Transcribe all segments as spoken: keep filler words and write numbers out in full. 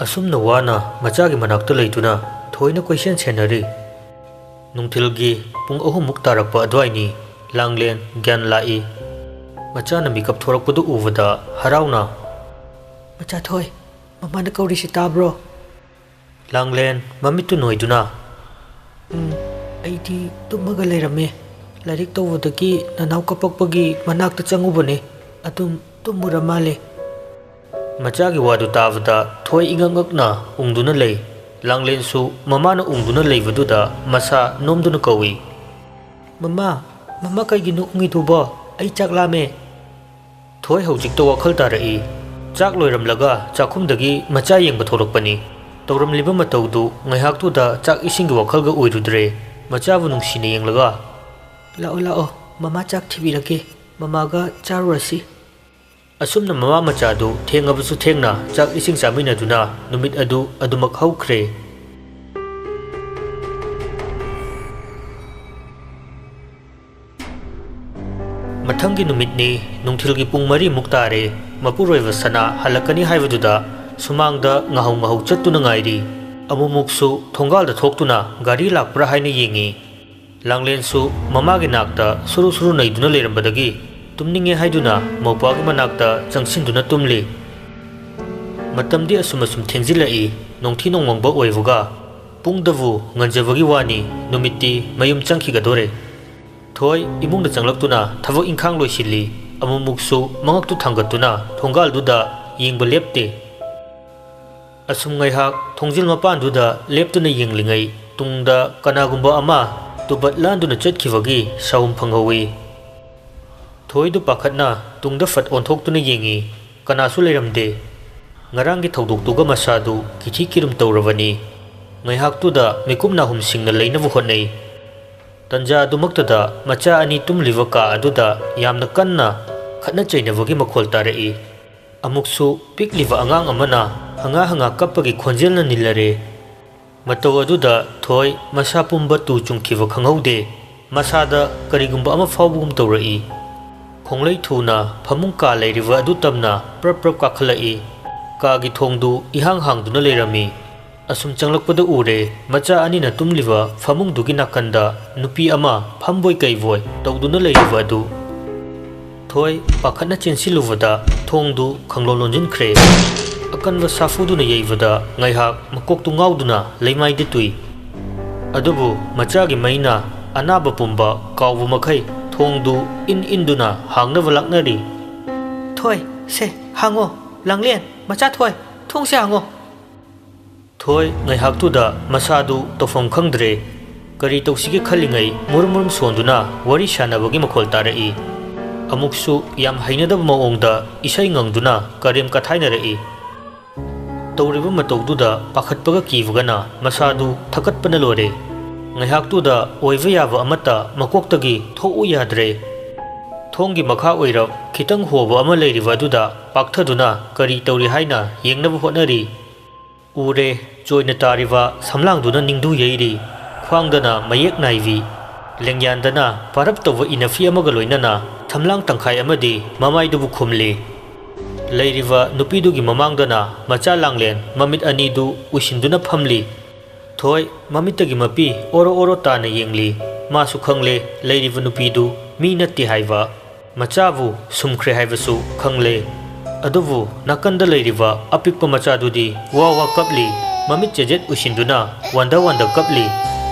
ꯑꯁꯨꯝꯅ ꯋꯥꯅ ꯃꯆꯥꯒꯤ ꯃꯅꯥꯛꯇ ꯂꯩꯗꯨꯅ ꯊꯣꯏꯅ ꯀꯣꯏꯁꯦꯟ ꯁꯦꯟꯅꯔꯤ꯫ ꯅꯨꯡꯊꯤꯜꯒꯤ ꯄꯨꯡ ꯑꯍꯨꯝꯃꯨꯛ ꯇꯥꯔꯛꯄ ꯑꯗꯨꯋꯥꯏꯅꯤ꯫ ꯂꯥꯡꯂꯦꯟ ꯒ꯭ꯌꯥꯟ ꯂꯥꯛꯏ꯫ ꯃꯆꯥꯅ ꯃꯤꯀꯞ ꯊꯣꯔꯛꯄꯗꯨ ꯎꯕꯗ ꯍꯔꯥꯎꯅ, "ꯃꯆꯥ ꯊꯣꯏ, ꯃꯃꯥꯅ ꯀꯧꯔꯤꯁꯤ ꯇꯥꯕ꯭ꯔꯣ?" ꯂꯥꯡꯂꯦꯟ ꯃꯃꯤꯠꯇꯨ ꯅꯣꯏꯗꯨꯅ, "ꯎꯝ, ꯑꯩꯗꯤ ꯇꯨꯝꯃꯒ ꯂꯩꯔꯝꯃꯦ꯫ ꯂꯥꯏꯔꯤꯛ ꯇꯧꯕꯗꯒꯤ ꯅꯅꯥꯎ ꯀꯞꯄꯛꯄꯒꯤ ꯃꯅꯥꯛꯇ ꯆꯪꯉꯨꯕꯅꯦ꯫ ꯑꯗꯨꯝ ꯇꯨꯝꯃꯨꯔ ꯃꯥꯜꯂꯦ꯫" ꯃꯆꯥꯒꯤ ꯋꯥꯗꯨ ꯇꯥꯕꯗ ꯊꯣꯏ ꯏꯉꯛ ꯉꯛꯅ ꯎꯪꯗꯨꯅ ꯂꯩ꯫ ꯂꯥꯡꯂꯦꯟꯁꯨ ꯃꯃꯥꯅ ꯎꯪꯗꯨꯅ ꯂꯩꯕꯗꯨꯗ ꯃꯁꯥ ꯅꯣꯝꯗꯨꯅ ꯀꯧꯏ, "ꯃꯃꯥ, ꯃꯃꯥ ꯀꯩꯒꯤꯅꯣ ꯎꯪꯉꯤꯗꯨꯕꯣ? ꯑꯩ ꯆꯥꯛ ꯂꯥꯝꯃꯦ꯫" ꯊꯣꯏ ꯍꯧꯖꯤꯛꯇ ꯋꯥꯈꯜ ꯇꯥꯔꯛꯏ꯫ ꯆꯥꯛ ꯂꯣꯏꯔꯝꯂꯒ ꯆꯥꯛꯈꯨꯝꯗꯒꯤ ꯃꯆꯥ ꯌꯦꯡꯕ ꯊꯣꯛꯂꯛꯄꯅꯤ꯫ ꯇꯧꯔꯝꯂꯤꯕ ꯃꯇꯧꯗꯨ ꯉꯥꯏꯍꯥꯛꯇꯨꯗ ꯆꯥꯛ ꯏꯁꯤꯡꯒꯤ ꯋꯥꯈꯜꯒ ꯑꯣꯏꯔꯨꯗ꯭ꯔꯦ꯫ ꯃꯆꯥꯕꯨ ꯅꯨꯡꯁꯤꯅ ꯌꯦꯡꯂꯒ, "ꯂꯥꯛꯑꯣ, ꯂꯥꯛꯑꯣ, ꯃꯃꯥ ꯆꯥꯛ ꯊꯤꯕꯤꯔꯒꯦ꯫ ꯃꯃꯥꯒ ꯆꯥꯔꯨꯔꯁꯤ꯫" ꯑꯁꯨꯝꯅ ꯃꯃꯥ ꯃꯆꯥꯗꯨ ꯊꯦꯡꯉꯕꯁꯨ ꯊꯦꯡꯅ ꯆꯥꯛ ꯏꯁꯤꯡ ꯆꯥꯃꯤꯟꯅꯗꯨꯅ ꯅꯨꯃꯤꯠ ꯑꯗꯨ ꯑꯗꯨꯃꯛ ꯍꯧꯈ꯭ꯔꯦ꯫ ꯃꯊꯪꯒꯤ ꯅꯨꯃꯤꯠꯅꯤ꯫ ꯅꯨꯡꯊꯤꯜꯒꯤ ꯄꯨꯡ ꯃꯔꯤꯃꯨꯛ ꯇꯥꯔꯦ꯫ ꯃꯄꯨꯔꯣꯏꯕ ꯁꯅꯥ ꯍꯜꯂꯛꯀꯅꯤ ꯍꯥꯏꯕꯗꯨꯗ ꯁꯨꯃꯥꯡꯗ ꯉꯥꯍꯧ ꯉꯥꯍꯧ ꯆꯠꯇꯨꯅ ꯉꯥꯏꯔꯤ꯫ ꯑꯃꯨꯛꯃꯨꯛꯁꯨ ꯊꯣꯡꯒꯥꯜꯗ ꯊꯣꯛꯇꯨꯅ ꯒꯥꯔꯤ ꯂꯥꯛꯄ꯭ꯔꯥ ꯍꯥꯏꯅ ꯌꯦꯡꯉꯤ꯫ ꯂꯥꯡꯂꯦꯟꯁꯨ ꯃꯃꯥꯒꯤ ꯅꯥꯛꯇ ꯁꯨꯔꯨ ꯁꯨꯔꯨ ꯅꯩꯗꯨꯅ ꯂꯩꯔꯝꯕꯗꯒꯤ ꯇꯨꯝꯅꯤꯡꯉꯦ ꯍꯥꯏꯗꯨꯅ ꯃꯧꯄ꯭ꯋꯥꯒꯤ ꯃꯅꯥꯛꯇ ꯆꯪꯁꯤꯟꯗꯨꯅ ꯇꯨꯝꯂꯤ꯫ ꯃꯇꯝꯗꯤ ꯑꯁꯨꯝ ꯑꯁꯨꯝ ꯊꯦꯡꯖꯤꯜꯂꯛꯏ꯫ ꯅꯣꯡꯊꯤ ꯅꯣꯡꯃꯪꯕ ꯑꯣꯏꯕꯒ ꯄꯨꯡꯗꯕꯨ ꯉꯟꯖꯕꯒꯤ ꯋꯥꯅꯤ, ꯅꯨꯃꯤꯠꯇꯤ ꯃꯌꯨꯝ ꯆꯪꯈꯤꯒꯗꯣꯔꯦ꯫ ꯊꯣꯏ ꯏꯃꯨꯡꯗ ꯆꯪꯂꯛꯇꯨꯅ ꯊꯕꯛ ꯏꯪꯈꯥꯡ ꯂꯣꯏꯁꯤꯜꯂꯤ꯫ ꯑꯃꯨꯛꯃꯨꯛꯁꯨ ꯃꯉꯛꯇꯨ ꯊꯥꯡꯒꯠꯇꯨꯅ ꯊꯣꯡꯒꯥꯜꯗꯨꯗ ꯌꯦꯡꯕ ꯂꯦꯞꯇꯦ꯫ ꯑꯁꯨꯝ ꯉꯥꯏꯍꯥꯛ ꯊꯣꯡꯖꯤꯜ ꯃꯄꯥꯟꯗꯨꯗ ꯂꯦꯞꯇꯨꯅ ꯌꯦꯡꯂꯤꯉꯩ, ꯇꯨꯡꯗ ꯀꯅꯥꯒꯨꯝꯕ ꯑꯃ ꯇꯨꯕꯠ ꯂꯥꯟꯗꯨꯅ ꯆꯠꯈꯤꯕꯒꯤ ꯁꯥꯍꯨꯝ ꯐꯪꯍꯧꯏ꯫ ꯊꯣꯏꯗꯨ ꯄꯥꯈꯠꯅ ꯇꯨꯡꯗ ꯐꯠ ꯑꯣꯟꯊꯣꯛꯇꯨꯅ ꯌꯦꯡꯏ꯫ ꯀꯅꯥꯁꯨ ꯂꯩꯔꯝꯗꯦ꯫ ꯉꯔꯥꯡꯒꯤ ꯊꯧꯗꯣꯛꯇꯨꯒ ꯃꯁꯥꯗꯨ ꯀꯤꯊꯤ ꯀꯤꯔꯨꯝ ꯇꯧꯔꯕꯅꯤ꯫ ꯉꯥꯏꯍꯥꯛꯇꯨꯗ ꯃꯤꯀꯨꯞ ꯅꯥꯍꯨꯝꯁꯤꯡꯅ ꯂꯩꯅꯕ ꯍꯣꯠꯅꯩ꯫ ꯇꯟꯖꯥ ꯑꯗꯨꯃꯛꯇꯗ ꯃꯆꯥ ꯑꯅꯤ ꯇꯨꯝꯂꯤꯕ ꯀꯥ ꯑꯗꯨꯗ ꯌꯥꯝꯅ ꯀꯟꯅ ꯈꯠꯅ ꯆꯩꯅꯕꯒꯤ ꯃꯈꯣꯜ ꯇꯥꯔꯛꯏ꯫ ꯑꯃꯨꯛꯁꯨ ꯄꯤꯛꯂꯤꯕ ꯑꯉꯥꯡ ꯑꯃꯅ ꯍꯪꯉꯥ ꯍꯪꯉꯥ ꯀꯞꯄꯒꯤ ꯈꯣꯟꯖꯦꯜꯅ ꯅꯤꯜꯂꯔꯦ꯫ ꯃꯇꯧ ꯑꯗꯨꯗ ꯊꯣꯏ ꯃꯁꯥ ꯄꯨꯝꯕ ꯇꯨ ꯆꯨꯡꯈꯤꯕ ꯈꯪꯍꯧꯗꯦ꯫ ꯃꯁꯥꯗ ꯀꯔꯤꯒꯨꯝꯕ ꯑꯃ ꯐꯥꯎꯕꯒꯨꯝ ꯇꯧꯔꯛꯏ꯫ ꯈꯣꯡꯂꯩ ꯊꯨꯅ ꯐꯃꯨꯡ ꯀꯥ ꯂꯩꯔꯤꯕ ꯑꯗꯨ ꯇꯝꯅ ꯄ꯭ꯔꯞ ꯄ꯭ꯔꯞ ꯀꯥꯈꯠꯂꯛꯏ꯫ ꯀꯥꯒꯤ ꯊꯣꯡꯗꯨ ꯏꯍꯥꯡ ꯍꯥꯡꯗꯨꯅ ꯂꯩꯔꯝꯃꯤ꯫ ꯑꯁꯨꯝ ꯆꯪꯂꯛꯄꯗ ꯎꯔꯦ, ꯃꯆꯥ ꯑꯅꯤꯅ ꯇꯨꯝꯂꯤꯕ ꯐꯃꯨꯡꯗꯨꯒꯤ ꯅꯥꯀꯟꯗ ꯅꯨꯄꯤ ꯑꯃ ꯐꯝꯕꯣꯏ ꯀꯩꯕꯣꯏ ꯇꯧꯗꯨꯅ ꯂꯩꯔꯤꯕ ꯑꯗꯨ꯫ ꯊꯣꯏ ꯄꯥꯈꯠꯅ ꯆꯦꯟꯁꯤꯜꯂꯨꯕꯗ ꯊꯣꯡꯗꯨ ꯈꯪꯂꯣꯟ ꯂꯣꯟꯁꯤꯟꯈ꯭ꯔꯦ꯫ ꯑꯀꯟꯕ ꯁꯥꯐꯨꯗꯨꯅ ꯌꯩꯕꯗ ꯉꯥꯏꯍꯥꯛ ꯃꯀꯣꯛꯇꯨ ꯉꯥꯎꯗꯨꯅ ꯂꯩꯃꯥꯏꯗ ꯇꯨꯏ꯫ ꯑꯗꯨꯕꯨ ꯃꯆꯥꯒꯤ ꯃꯩꯅ ꯑꯅꯥꯕ ꯄꯨꯝꯕ ꯀꯥꯎꯕ ꯃꯈꯩ ꯊꯣꯡꯗꯨ ꯏꯟ ꯏꯟꯗꯨꯅ ꯍꯥꯡꯅꯕ ꯂꯥꯛꯅꯔꯤ꯫ "ꯊꯣꯏ, ꯁꯦ, ꯍꯥꯡꯉꯣ, ꯂꯥꯡꯂꯦꯟ, ꯃꯆꯥ ꯊꯣꯏ, ꯊꯣꯡꯁꯦ ꯍꯥꯡꯉꯣ!" ꯊꯣꯏ ꯉꯥꯏꯍꯥꯛꯇꯨꯗ ꯃꯁꯥꯗꯨ ꯇꯧꯐꯝ ꯈꯪꯗ꯭ꯔꯦ꯫ ꯀꯔꯤ ꯇꯧꯁꯤꯒꯦ ꯈꯜꯂꯤꯉꯩ ꯃꯨꯔꯨꯝ ꯃꯨꯔꯨꯝ ꯁꯣꯟꯗꯨꯅ ꯋꯥꯔꯤ ꯁꯥꯟꯅꯕꯒꯤ ꯃꯈꯣꯜ ꯇꯥꯔꯛꯏ꯫ ꯑꯃꯨꯛꯁꯨ ꯌꯥꯝ ꯍꯩꯅꯗꯕ ꯃꯑꯣꯡꯗ ꯏꯁꯩ ꯉꯪꯗꯨꯅ ꯀꯔꯦꯝ ꯀꯊꯥꯏꯅꯔꯛꯏ꯫ ꯇꯧꯔꯤꯕ ꯃꯇꯧꯗꯨꯗ ꯄꯥꯈꯠꯄꯒ ꯀꯤꯕꯒꯅ ꯃꯁꯥꯗꯨ ꯊꯀꯠꯄꯅ ꯂꯣꯏꯔꯦ꯫ ꯉꯥꯏꯍꯥꯛꯇꯨꯗ ꯑꯣꯏꯕ ꯌꯥꯕ ꯑꯃꯠꯇ ꯃꯀꯣꯛꯇꯒꯤ ꯊꯣꯛꯎ ꯌꯥꯗ꯭ꯔꯦ꯫ ꯊꯣꯡꯒꯤ ꯃꯈꯥ ꯑꯣꯏꯔꯞ ꯈꯤꯇꯪ ꯍꯣꯕ ꯑꯃ ꯂꯩꯔꯤꯕ ꯑꯗꯨꯗ ꯄꯥꯛꯊꯗꯨꯅ ꯀꯔꯤ ꯇꯧꯔꯤ ꯍꯥꯏꯅ ꯌꯦꯡꯅꯕ ꯍꯣꯠꯅꯔꯤ꯫ ꯎꯔꯦ, ꯆꯣꯏꯅ ꯇꯥꯔꯤꯕ ꯁꯝꯂꯥꯡꯗꯨꯅ ꯅꯤꯡꯗꯨ ꯌꯩꯔꯤ꯫ ꯈ꯭ꯋꯥꯡꯗꯅ ꯃꯌꯦꯛ ꯅꯥꯏꯕꯤ, ꯂꯦꯡꯌꯥꯟꯗꯅ ꯄꯥꯔꯞ ꯇꯧꯕ ꯏꯅꯐꯤ ꯑꯃꯒ ꯂꯣꯏꯅꯅ ꯁꯝꯂꯥꯡ ꯇꯪꯈꯥꯏ ꯑꯃꯗꯤ ꯃꯃꯥꯏꯗꯨꯕꯨ ꯈꯨꯝꯂꯤ꯫ ꯂꯩꯔꯤꯕ ꯅꯨꯄꯤꯗꯨꯒꯤ ꯃꯃꯥꯡꯗꯅ ꯃꯆꯥ ꯂꯥꯡꯂꯦꯟ ꯃꯃꯤꯠ ꯑꯅꯤꯗꯨ ꯎꯏꯁꯤꯟꯗꯨꯅ ꯐꯝꯂꯤ꯫ ꯊꯣꯏ ꯃꯃꯤꯠꯇꯒꯤ ꯃꯄꯤ ꯑꯣꯔꯣ ꯑꯣꯔꯣ ꯇꯥꯅ ꯌꯦꯡꯂꯤ꯫ ꯃꯥꯁꯨ ꯈꯪꯂꯦ, ꯂꯩꯔꯤꯕ ꯅꯨꯄꯤꯗꯨ ꯃꯤ ꯅꯠꯇꯦ ꯍꯥꯏꯕ꯫ ꯃꯆꯥꯕꯨ ꯁꯨꯝꯈ꯭ꯔꯦ ꯍꯥꯏꯕꯁꯨ ꯈꯪꯂꯦ꯫ ꯑꯗꯨꯕꯨ ꯅꯥꯀꯟꯗ ꯂꯩꯔꯤꯕ ꯑꯄꯤꯛꯄ ꯃꯆꯥꯗꯨꯗꯤ ꯋꯥ ꯋꯥ ꯀꯞꯂꯤ꯫ ꯃꯃꯤꯠ ꯆꯦꯖꯦꯠ ꯎꯏꯁꯤꯟꯗꯨꯅ ꯋꯥꯟꯗ ꯋꯥꯟꯗ ꯀꯞꯂꯤ꯫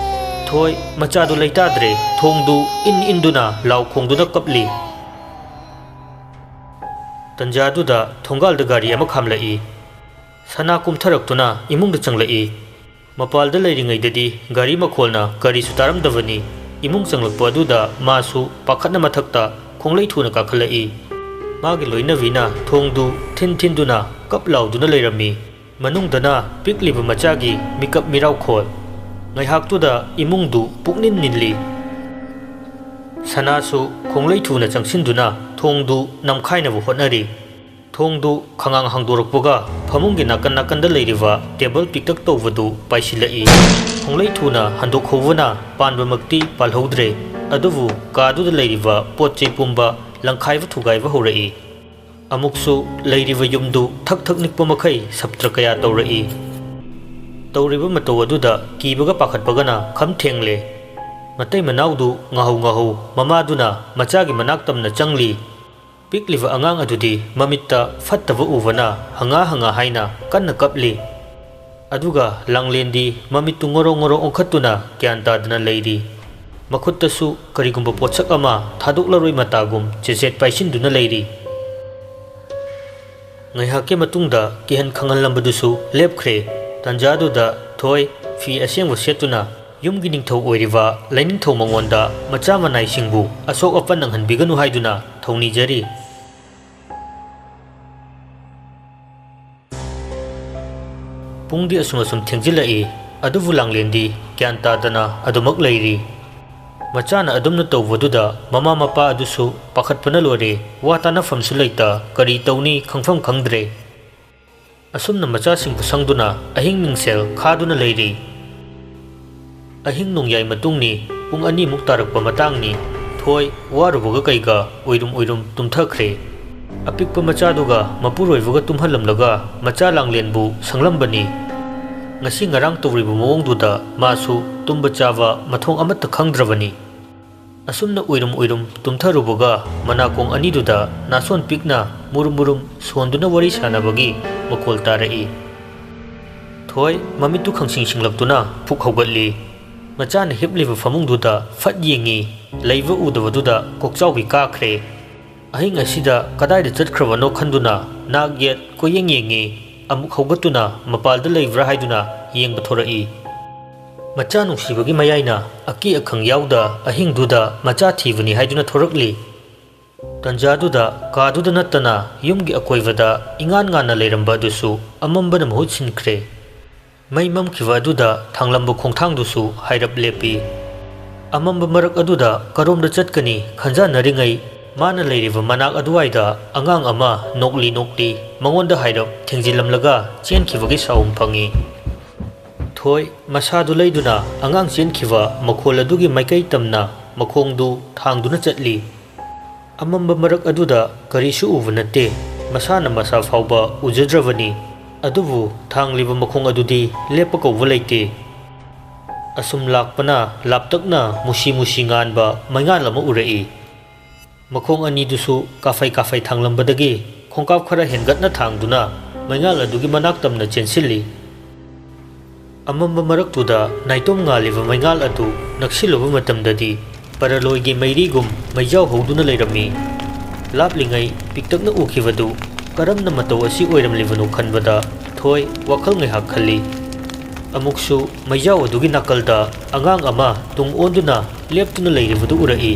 ꯊꯣꯏ ꯃꯆꯥꯗꯨ ꯂꯩꯇꯥꯗ꯭ꯔꯦ, ꯊꯣꯡꯗꯨ ꯏꯟ ꯏꯟꯗꯨꯅ ꯂꯥꯎ ꯈꯣꯡꯗꯨꯅ ꯀꯞꯂꯤ꯫ ꯇꯟꯖꯥꯗꯨꯗ ꯊꯣꯡꯒꯥꯜꯗ ꯒꯥꯔꯤ ꯑꯃ ꯈꯥꯝꯂꯛꯏ꯫ ꯁꯅꯥ ꯀꯨꯝꯊꯔꯛꯇꯨꯅ ꯏꯃꯨꯡꯗ ꯆꯪꯂꯛꯏ꯫ ꯃꯄꯥꯜꯗ ꯂꯩꯔꯤꯉꯩꯗꯗꯤ ꯒꯥꯔꯤ ꯃꯈꯣꯜꯅ ꯀꯔꯤꯁꯨ ꯇꯥꯔꯝꯗꯕꯅꯤ꯫ ꯏꯃꯨꯡ ꯆꯪꯂꯛꯄ ꯑꯗꯨꯗ ꯃꯥꯁꯨ ꯄꯥꯈꯠꯅ ꯃꯊꯛꯇ ꯈꯣꯡꯂꯩ ꯊꯨꯅ ꯀꯥꯈꯠꯂꯛꯏ꯫ ꯃꯥꯒꯤ ꯂꯣꯏꯅꯕꯤꯅ ꯊꯣꯡꯗꯨ ꯊꯤꯟ ꯊꯤꯟꯗꯨꯅ ꯀꯞ ꯂꯥꯎꯗꯨꯅ ꯂꯩꯔꯝꯃꯤ꯫ ꯃꯅꯨꯡꯗꯅ ꯄꯤꯛꯂꯤꯕ ꯃꯆꯥꯒꯤ ꯃꯤꯀꯞ ꯃꯤꯔꯥꯎꯈꯣꯜ꯫ ꯉꯥꯏꯍꯥꯛꯇꯨꯗ ꯏꯃꯨꯡꯗꯨ ꯄꯨꯛꯅꯤꯟ ꯅꯤꯜꯂꯤ꯫ ꯁꯅꯥꯁꯨ ꯈꯣꯡꯂꯩ ꯊꯨꯅ ꯆꯪꯁꯤꯟꯗꯨꯅ ꯊꯣꯡꯗꯨ ꯅꯝꯈꯥꯏꯅꯕ ꯍꯣꯠꯅꯔꯤ꯫ ꯊꯣꯡꯗꯨ ꯈꯉꯥꯡ ꯍꯥꯡꯗꯣꯔꯛꯄꯒ ꯐꯃꯨꯡꯒꯤ ꯅꯥꯀꯟ ꯅꯥꯀꯟꯗ ꯂꯩꯔꯤꯕ ꯇꯦꯕꯜ ꯄꯤꯛꯇꯛ ꯇꯧꯕꯗꯨ ꯄꯥꯏꯁꯤꯜꯂꯛꯏ꯫ ꯈꯣꯡꯂꯩ ꯊꯨꯅ ꯍꯟꯗꯣꯛꯍꯧꯕꯅ ꯄꯥꯟꯕꯃꯛꯇꯤ ꯄꯥꯜꯍꯧꯗ꯭ꯔꯦ, ꯑꯗꯨꯕꯨ ꯀꯥꯗꯨꯗ ꯂꯩꯔꯤꯕ ꯄꯣꯠ ꯆꯩ ꯄꯨꯝꯕ ꯂꯪꯈꯥꯏꯕ ꯊꯨꯒꯥꯏꯕ ꯍꯧꯔꯛꯏ꯫ ꯑꯃꯨꯛꯁꯨ ꯂꯩꯔꯤꯕ ꯌꯨꯝꯗꯨ ꯊꯛ ꯊꯛ ꯅꯤꯛꯄ ꯃꯈꯩ ꯁꯞꯇ꯭ꯔ ꯀꯌꯥ ꯇꯧꯔꯛꯏ꯫ ꯇꯧꯔꯤꯕ ꯃꯇꯧ ꯑꯗꯨꯗ ꯀꯤꯕꯒ ꯄꯥꯈꯠꯄꯒꯅ ꯈꯝ ꯊꯦꯡꯂꯦ꯫ ꯃꯇꯩ ꯃꯅꯥꯎꯗꯨ ꯉꯥꯍꯧ ꯉꯥꯍꯧ ꯃꯃꯥꯗꯨꯅ ꯃꯆꯥꯒꯤ ꯃꯅꯥꯛ ꯇꯝꯅ ꯆꯪꯂꯤ꯫ ꯄꯤꯛꯂꯤꯕ ꯑꯉꯥꯡ ꯑꯗꯨꯗꯤ ꯃꯃꯤꯠꯇ ꯐꯠꯇꯕ ꯎꯕꯅ ꯍꯪꯉꯥ ꯍꯪꯉꯥ ꯍꯥꯏꯅ ꯀꯟꯅ ꯀꯞꯂꯤ꯫ ꯑꯗꯨꯒ ꯂꯥꯡꯂꯦꯟꯗꯤ ꯃꯃꯤꯠꯇꯨ ꯉꯣꯔꯣꯛ ꯉꯣꯔꯣꯛ ꯑꯣꯟꯈꯠꯇꯨꯅ ꯒ꯭ꯌꯥꯟ ꯇꯥꯗꯅ ꯂꯩꯔꯤ꯫ ꯃꯈꯨꯠꯇꯁꯨ ꯀꯔꯤꯒꯨꯝꯕ ꯄꯣꯠꯁꯛ ꯑꯃ ꯊꯥꯗꯣꯛꯂꯔꯣꯏ ꯃꯇꯥꯒꯨꯝ ꯆꯦꯆꯦꯠ ꯄꯥꯏꯁꯤꯟꯗꯨꯅ ꯂꯩꯔꯤ꯫ ꯉꯥꯏꯍꯥꯛꯀꯤ ꯃꯇꯨꯡꯗ ꯀꯤꯍꯟ ꯈꯪꯍꯜꯂꯝꯕꯗꯨꯁꯨ ꯂꯦꯞꯈ꯭ꯔꯦ꯫ ꯇꯥꯟꯖꯥꯗꯨꯗ ꯊꯣꯏ ꯐꯤ ꯑꯁꯦꯡꯕ ꯁꯦꯠꯇꯨꯅ ꯌꯨꯝꯒꯤ ꯅꯤꯡꯊꯧ ꯑꯣꯏꯔꯤꯕ ꯂꯥꯏꯅꯤꯡꯊꯧ ꯃꯉꯣꯟꯗ ꯃꯆꯥ ꯃꯅꯥꯏꯁꯤꯡꯕꯨ ꯑꯁꯣꯛ ꯑꯄꯟ ꯅꯪꯍꯟꯕꯤꯒꯅꯨ ꯍꯥꯏꯗꯨꯅ ꯊꯧꯅꯤꯖꯔꯤ꯫ ꯄꯨꯡꯗꯤ ꯑꯁꯨꯝ ꯑꯁꯨꯝ ꯊꯦꯡꯖꯤꯜꯂꯛꯏ, ꯑꯗꯨꯕꯨ ꯂꯥꯡꯂꯦꯟꯗꯤ ꯒ꯭ꯌꯥꯟ ꯇꯥꯗꯅ ꯑꯗꯨꯃꯛ ꯂꯩꯔꯤ꯫ ꯃꯆꯥꯅ ꯑꯗꯨꯝꯅ ꯇꯧꯕꯗꯨꯗ ꯃꯃꯥ ꯃꯄꯥ ꯑꯗꯨꯁꯨ ꯄꯥꯈꯠꯄꯅ ꯂꯣꯏꯔꯦ, ꯋꯥ ꯇꯥꯅꯐꯝꯁꯨ ꯂꯩꯇ ꯀꯔꯤ ꯇꯧꯅꯤ ꯈꯪꯐꯝ ꯈꯪꯗ꯭ꯔꯦ꯫ ꯑꯁꯨꯝꯅ ꯃꯆꯥꯁꯤꯡꯕꯨ ꯁꯪꯗꯨꯅ ꯑꯍꯤꯡ ꯃꯤꯡꯁꯦꯜ ꯈꯥꯗꯨꯅ ꯂꯩꯔꯤ꯫ ꯑꯍꯤꯡ ꯅꯣꯡꯌꯥꯏ ꯃꯇꯨꯡꯅꯤ, ꯄꯨꯡ ꯑꯅꯤꯃꯨꯛ ꯇꯥꯔꯛꯄ ꯃꯇꯥꯡꯅꯤ꯫ ꯊꯣꯏ ꯋꯥꯔꯨꯕꯒ ꯀꯩꯒ ꯎꯏꯔꯨꯝ ꯎꯏꯔꯨꯝ ꯇꯨꯝꯊꯈ꯭ꯔꯦ꯫ ꯑꯄꯤꯛꯄ ꯃꯆꯥꯗꯨꯒ ꯃꯄꯨꯔꯣꯏꯕꯒ ꯇꯨꯝꯍꯜꯂꯝꯂꯒ ꯃꯆꯥ ꯂꯥꯡꯂꯦꯟꯕꯨ ꯁꯪꯂꯝꯕꯅꯤ꯫ ꯉꯁꯤ ꯉꯔꯥꯡ ꯇꯧꯔꯤꯕ ꯃꯑꯣꯡꯗꯨꯗ ꯃꯥꯁꯨ ꯇꯨꯝꯕ ꯆꯥꯕ ꯃꯊꯣꯡ ꯑꯃꯠꯇ ꯈꯪꯗ꯭ꯔꯕꯅꯤ꯫ ꯑꯁꯨꯝꯅ ꯎꯏꯔꯨꯝ ꯎꯏꯔꯨꯝ ꯇꯨꯝꯊꯔꯨꯕꯒ ꯃꯅꯥꯀꯣꯡ ꯑꯅꯤꯗꯨꯗ ꯅꯥꯁꯣꯟ ꯄꯤꯛꯅ ꯃꯨꯔꯨꯝ ꯃꯨꯔꯨꯝ ꯁꯣꯟꯗꯨꯅ ꯋꯥꯔꯤ ꯁꯥꯟꯅꯕꯒꯤ ꯃꯈꯣꯜ ꯇꯥꯔꯛꯏ꯫ ꯊꯣꯏ ꯃꯃꯤꯠꯇꯨ ꯈꯪꯁꯤꯡ ꯁꯤꯡꯂꯛꯇꯨꯅ ꯐꯨꯛ ꯍꯧꯒꯠꯂꯤ꯫ ꯃꯆꯥꯅ ꯍꯤꯞꯂꯤꯕ ꯐꯃꯨꯡꯗꯨꯗ ꯐꯠ ꯌꯦꯡꯉꯤ꯫ ꯂꯩꯕ ꯎꯗꯕꯗꯨꯗ ꯀꯣꯛꯆꯥꯎꯕꯤ ꯀꯥꯈ꯭ꯔꯦ꯫ ꯑꯍꯤꯡ ꯑꯁꯤꯗ ꯀꯗꯥꯏꯗ ꯆꯠꯈ꯭ꯔꯕꯅꯣ ꯈꯟꯗꯨꯅ ꯅꯥꯛ ꯌꯦꯠ ꯀꯣꯏꯌꯦꯡ ꯌꯦꯡꯉꯤ꯫ ꯑꯃꯨꯛ ꯍꯧꯒꯠꯇꯨꯅ ꯃꯄꯥꯜꯗ ꯂꯩꯕ꯭ꯔꯥ ꯍꯥꯏꯗꯨꯅ ꯌꯦꯡꯕ ꯊꯣꯔꯛꯏ꯫ ꯃꯆꯥ ꯅꯨꯡꯁꯤꯕꯒꯤ ꯃꯌꯥꯏꯅ ꯑꯀꯤ ꯑꯈꯪ ꯌꯥꯎꯗ ꯑꯍꯤꯡꯗꯨꯗ ꯃꯆꯥ ꯊꯤꯕꯅꯤ ꯍꯥꯏꯗꯨꯅ ꯊꯣꯔꯛꯂꯤ꯫ ꯇꯟꯖꯥꯗꯨꯗ ꯀꯥꯗꯨꯗ ꯅꯠꯇꯅ ꯌꯨꯝꯒꯤ ꯑꯀꯣꯏꯕꯗ ꯏꯉꯥꯟ ꯉꯥꯟꯅ ꯂꯩꯔꯝꯕ ꯑꯗꯨꯁꯨ ꯑꯃꯝꯕꯅ ꯃꯍꯨꯠ ꯁꯤꯟꯈ꯭ꯔꯦ꯫ ꯃꯩ ꯃꯝꯈꯤꯕ ꯑꯗꯨꯗ ꯊꯥꯡꯂꯝꯕ ꯈꯣꯡꯊꯥꯡꯗꯨꯁꯨ ꯍꯥꯏꯔꯞ ꯂꯦꯞꯄꯤ꯫ ꯑꯃꯝꯕ ꯃꯔꯛ ꯑꯗꯨꯗ ꯀꯔꯣꯝꯗ ꯆꯠꯀꯅꯤ ꯈꯟꯖꯥꯟꯅꯔꯤꯉꯩ, ꯃꯥꯅ ꯂꯩꯔꯤꯕ ꯃꯅꯥꯛ ꯑꯗꯨꯋꯥꯏꯗ ꯑꯉꯥꯡ ꯑꯃ ꯅꯣꯛꯂꯤ ꯅꯣꯛꯂꯤ ꯃꯉꯣꯟꯗ ꯍꯥꯏꯔꯞ ꯊꯦꯡꯖꯤꯜꯂꯝꯂꯒ ꯆꯦꯟꯈꯤꯕꯒꯤ ꯁꯥꯎꯟ ꯐꯪꯉꯤ꯫ ꯊꯣꯏ ꯃꯁꯥꯗꯨ ꯂꯩꯗꯨꯅ ꯑꯉꯥꯡ ꯆꯦꯟꯈꯤꯕ ꯃꯈꯣꯜ ꯑꯗꯨꯒꯤ ꯃꯥꯏꯀꯩ ꯇꯝꯅ ꯃꯈꯣꯡꯗꯨ ꯊꯥꯡꯗꯨꯅ ꯆꯠꯂꯤ꯫ ꯑꯃꯝꯕ ꯃꯔꯛ ꯑꯗꯨꯗ ꯀꯔꯤꯁꯨ ꯎꯕ ꯅꯠꯇꯦ꯫ ꯃꯁꯥꯅ ꯃꯁꯥ ꯐꯥꯎꯕ ꯎꯖꯗ꯭ꯔꯕꯅꯤ꯫ ꯑꯗꯨꯕꯨ ꯊꯥꯡꯂꯤꯕ ꯃꯈꯣꯡ ꯑꯗꯨꯗꯤ ꯂꯦꯞꯄ ꯀꯧꯕ ꯂꯩꯇꯦ꯫ ꯑꯁꯨꯝ ꯂꯥꯛꯄꯅ ꯂꯥꯞꯇꯛꯅ ꯃꯨꯁꯤ ꯃꯨꯁꯤ ꯉꯥꯟꯕ ꯃꯩꯉꯥꯜ ꯑꯃ ꯎꯔꯛꯏ꯫ ꯃꯈꯣꯡ ꯑꯅꯤꯗꯨꯁꯨ ꯀꯥꯐꯩ ꯀꯥꯐꯩ ꯊꯥꯡꯂꯝꯕꯗꯒꯤ ꯈꯣꯡꯀꯥꯞ ꯈꯔ ꯍꯦꯟꯒꯠꯅ ꯊꯥꯡꯗꯨꯅ ꯃꯩꯉꯥꯜ ꯑꯗꯨꯒꯤ ꯃꯅꯥꯛ ꯇꯝꯅ ꯆꯦꯟꯁꯤꯜꯂꯤ꯫ ꯑꯃꯝꯕ ꯃꯔꯛꯇꯨꯗ ꯅꯥꯏꯇꯣꯝ ꯉꯥꯜꯂꯤꯕ ꯃꯩꯉꯥꯜ ꯑꯗꯨ ꯅꯛꯁꯤꯜꯂꯨꯕ ꯃꯇꯝꯗꯗꯤ ꯄꯔꯂꯣꯏꯒꯤ ꯃꯩꯔꯤꯒꯨꯝ ꯃꯩꯖꯥꯎ ꯍꯧꯗꯨꯅ ꯂꯩꯔꯝꯃꯤ꯫ ꯂꯥꯞꯂꯤꯉꯩ ꯄꯤꯛꯇꯛꯅ ꯎꯈꯤꯕꯗꯨ ꯀꯔꯝꯅ ꯃꯇꯧ ꯑꯁꯤ ꯑꯣꯏꯔꯝꯂꯤꯕꯅꯣ ꯈꯟꯕꯗ ꯊꯣꯏ ꯋꯥꯈꯜ ꯉꯥꯏꯍꯥꯛ ꯈꯜꯂꯤ꯫ ꯑꯃꯨꯛꯁꯨ ꯃꯩꯖꯥꯎ ꯑꯗꯨꯒꯤ ꯅꯥꯀꯜꯗ ꯑꯉꯥꯡ ꯑꯃ ꯇꯨꯡ ꯑꯣꯟꯗꯨꯅ ꯂꯦꯞꯇꯨꯅ ꯂꯩꯔꯤꯕꯗꯨ ꯎꯔꯛꯏ꯫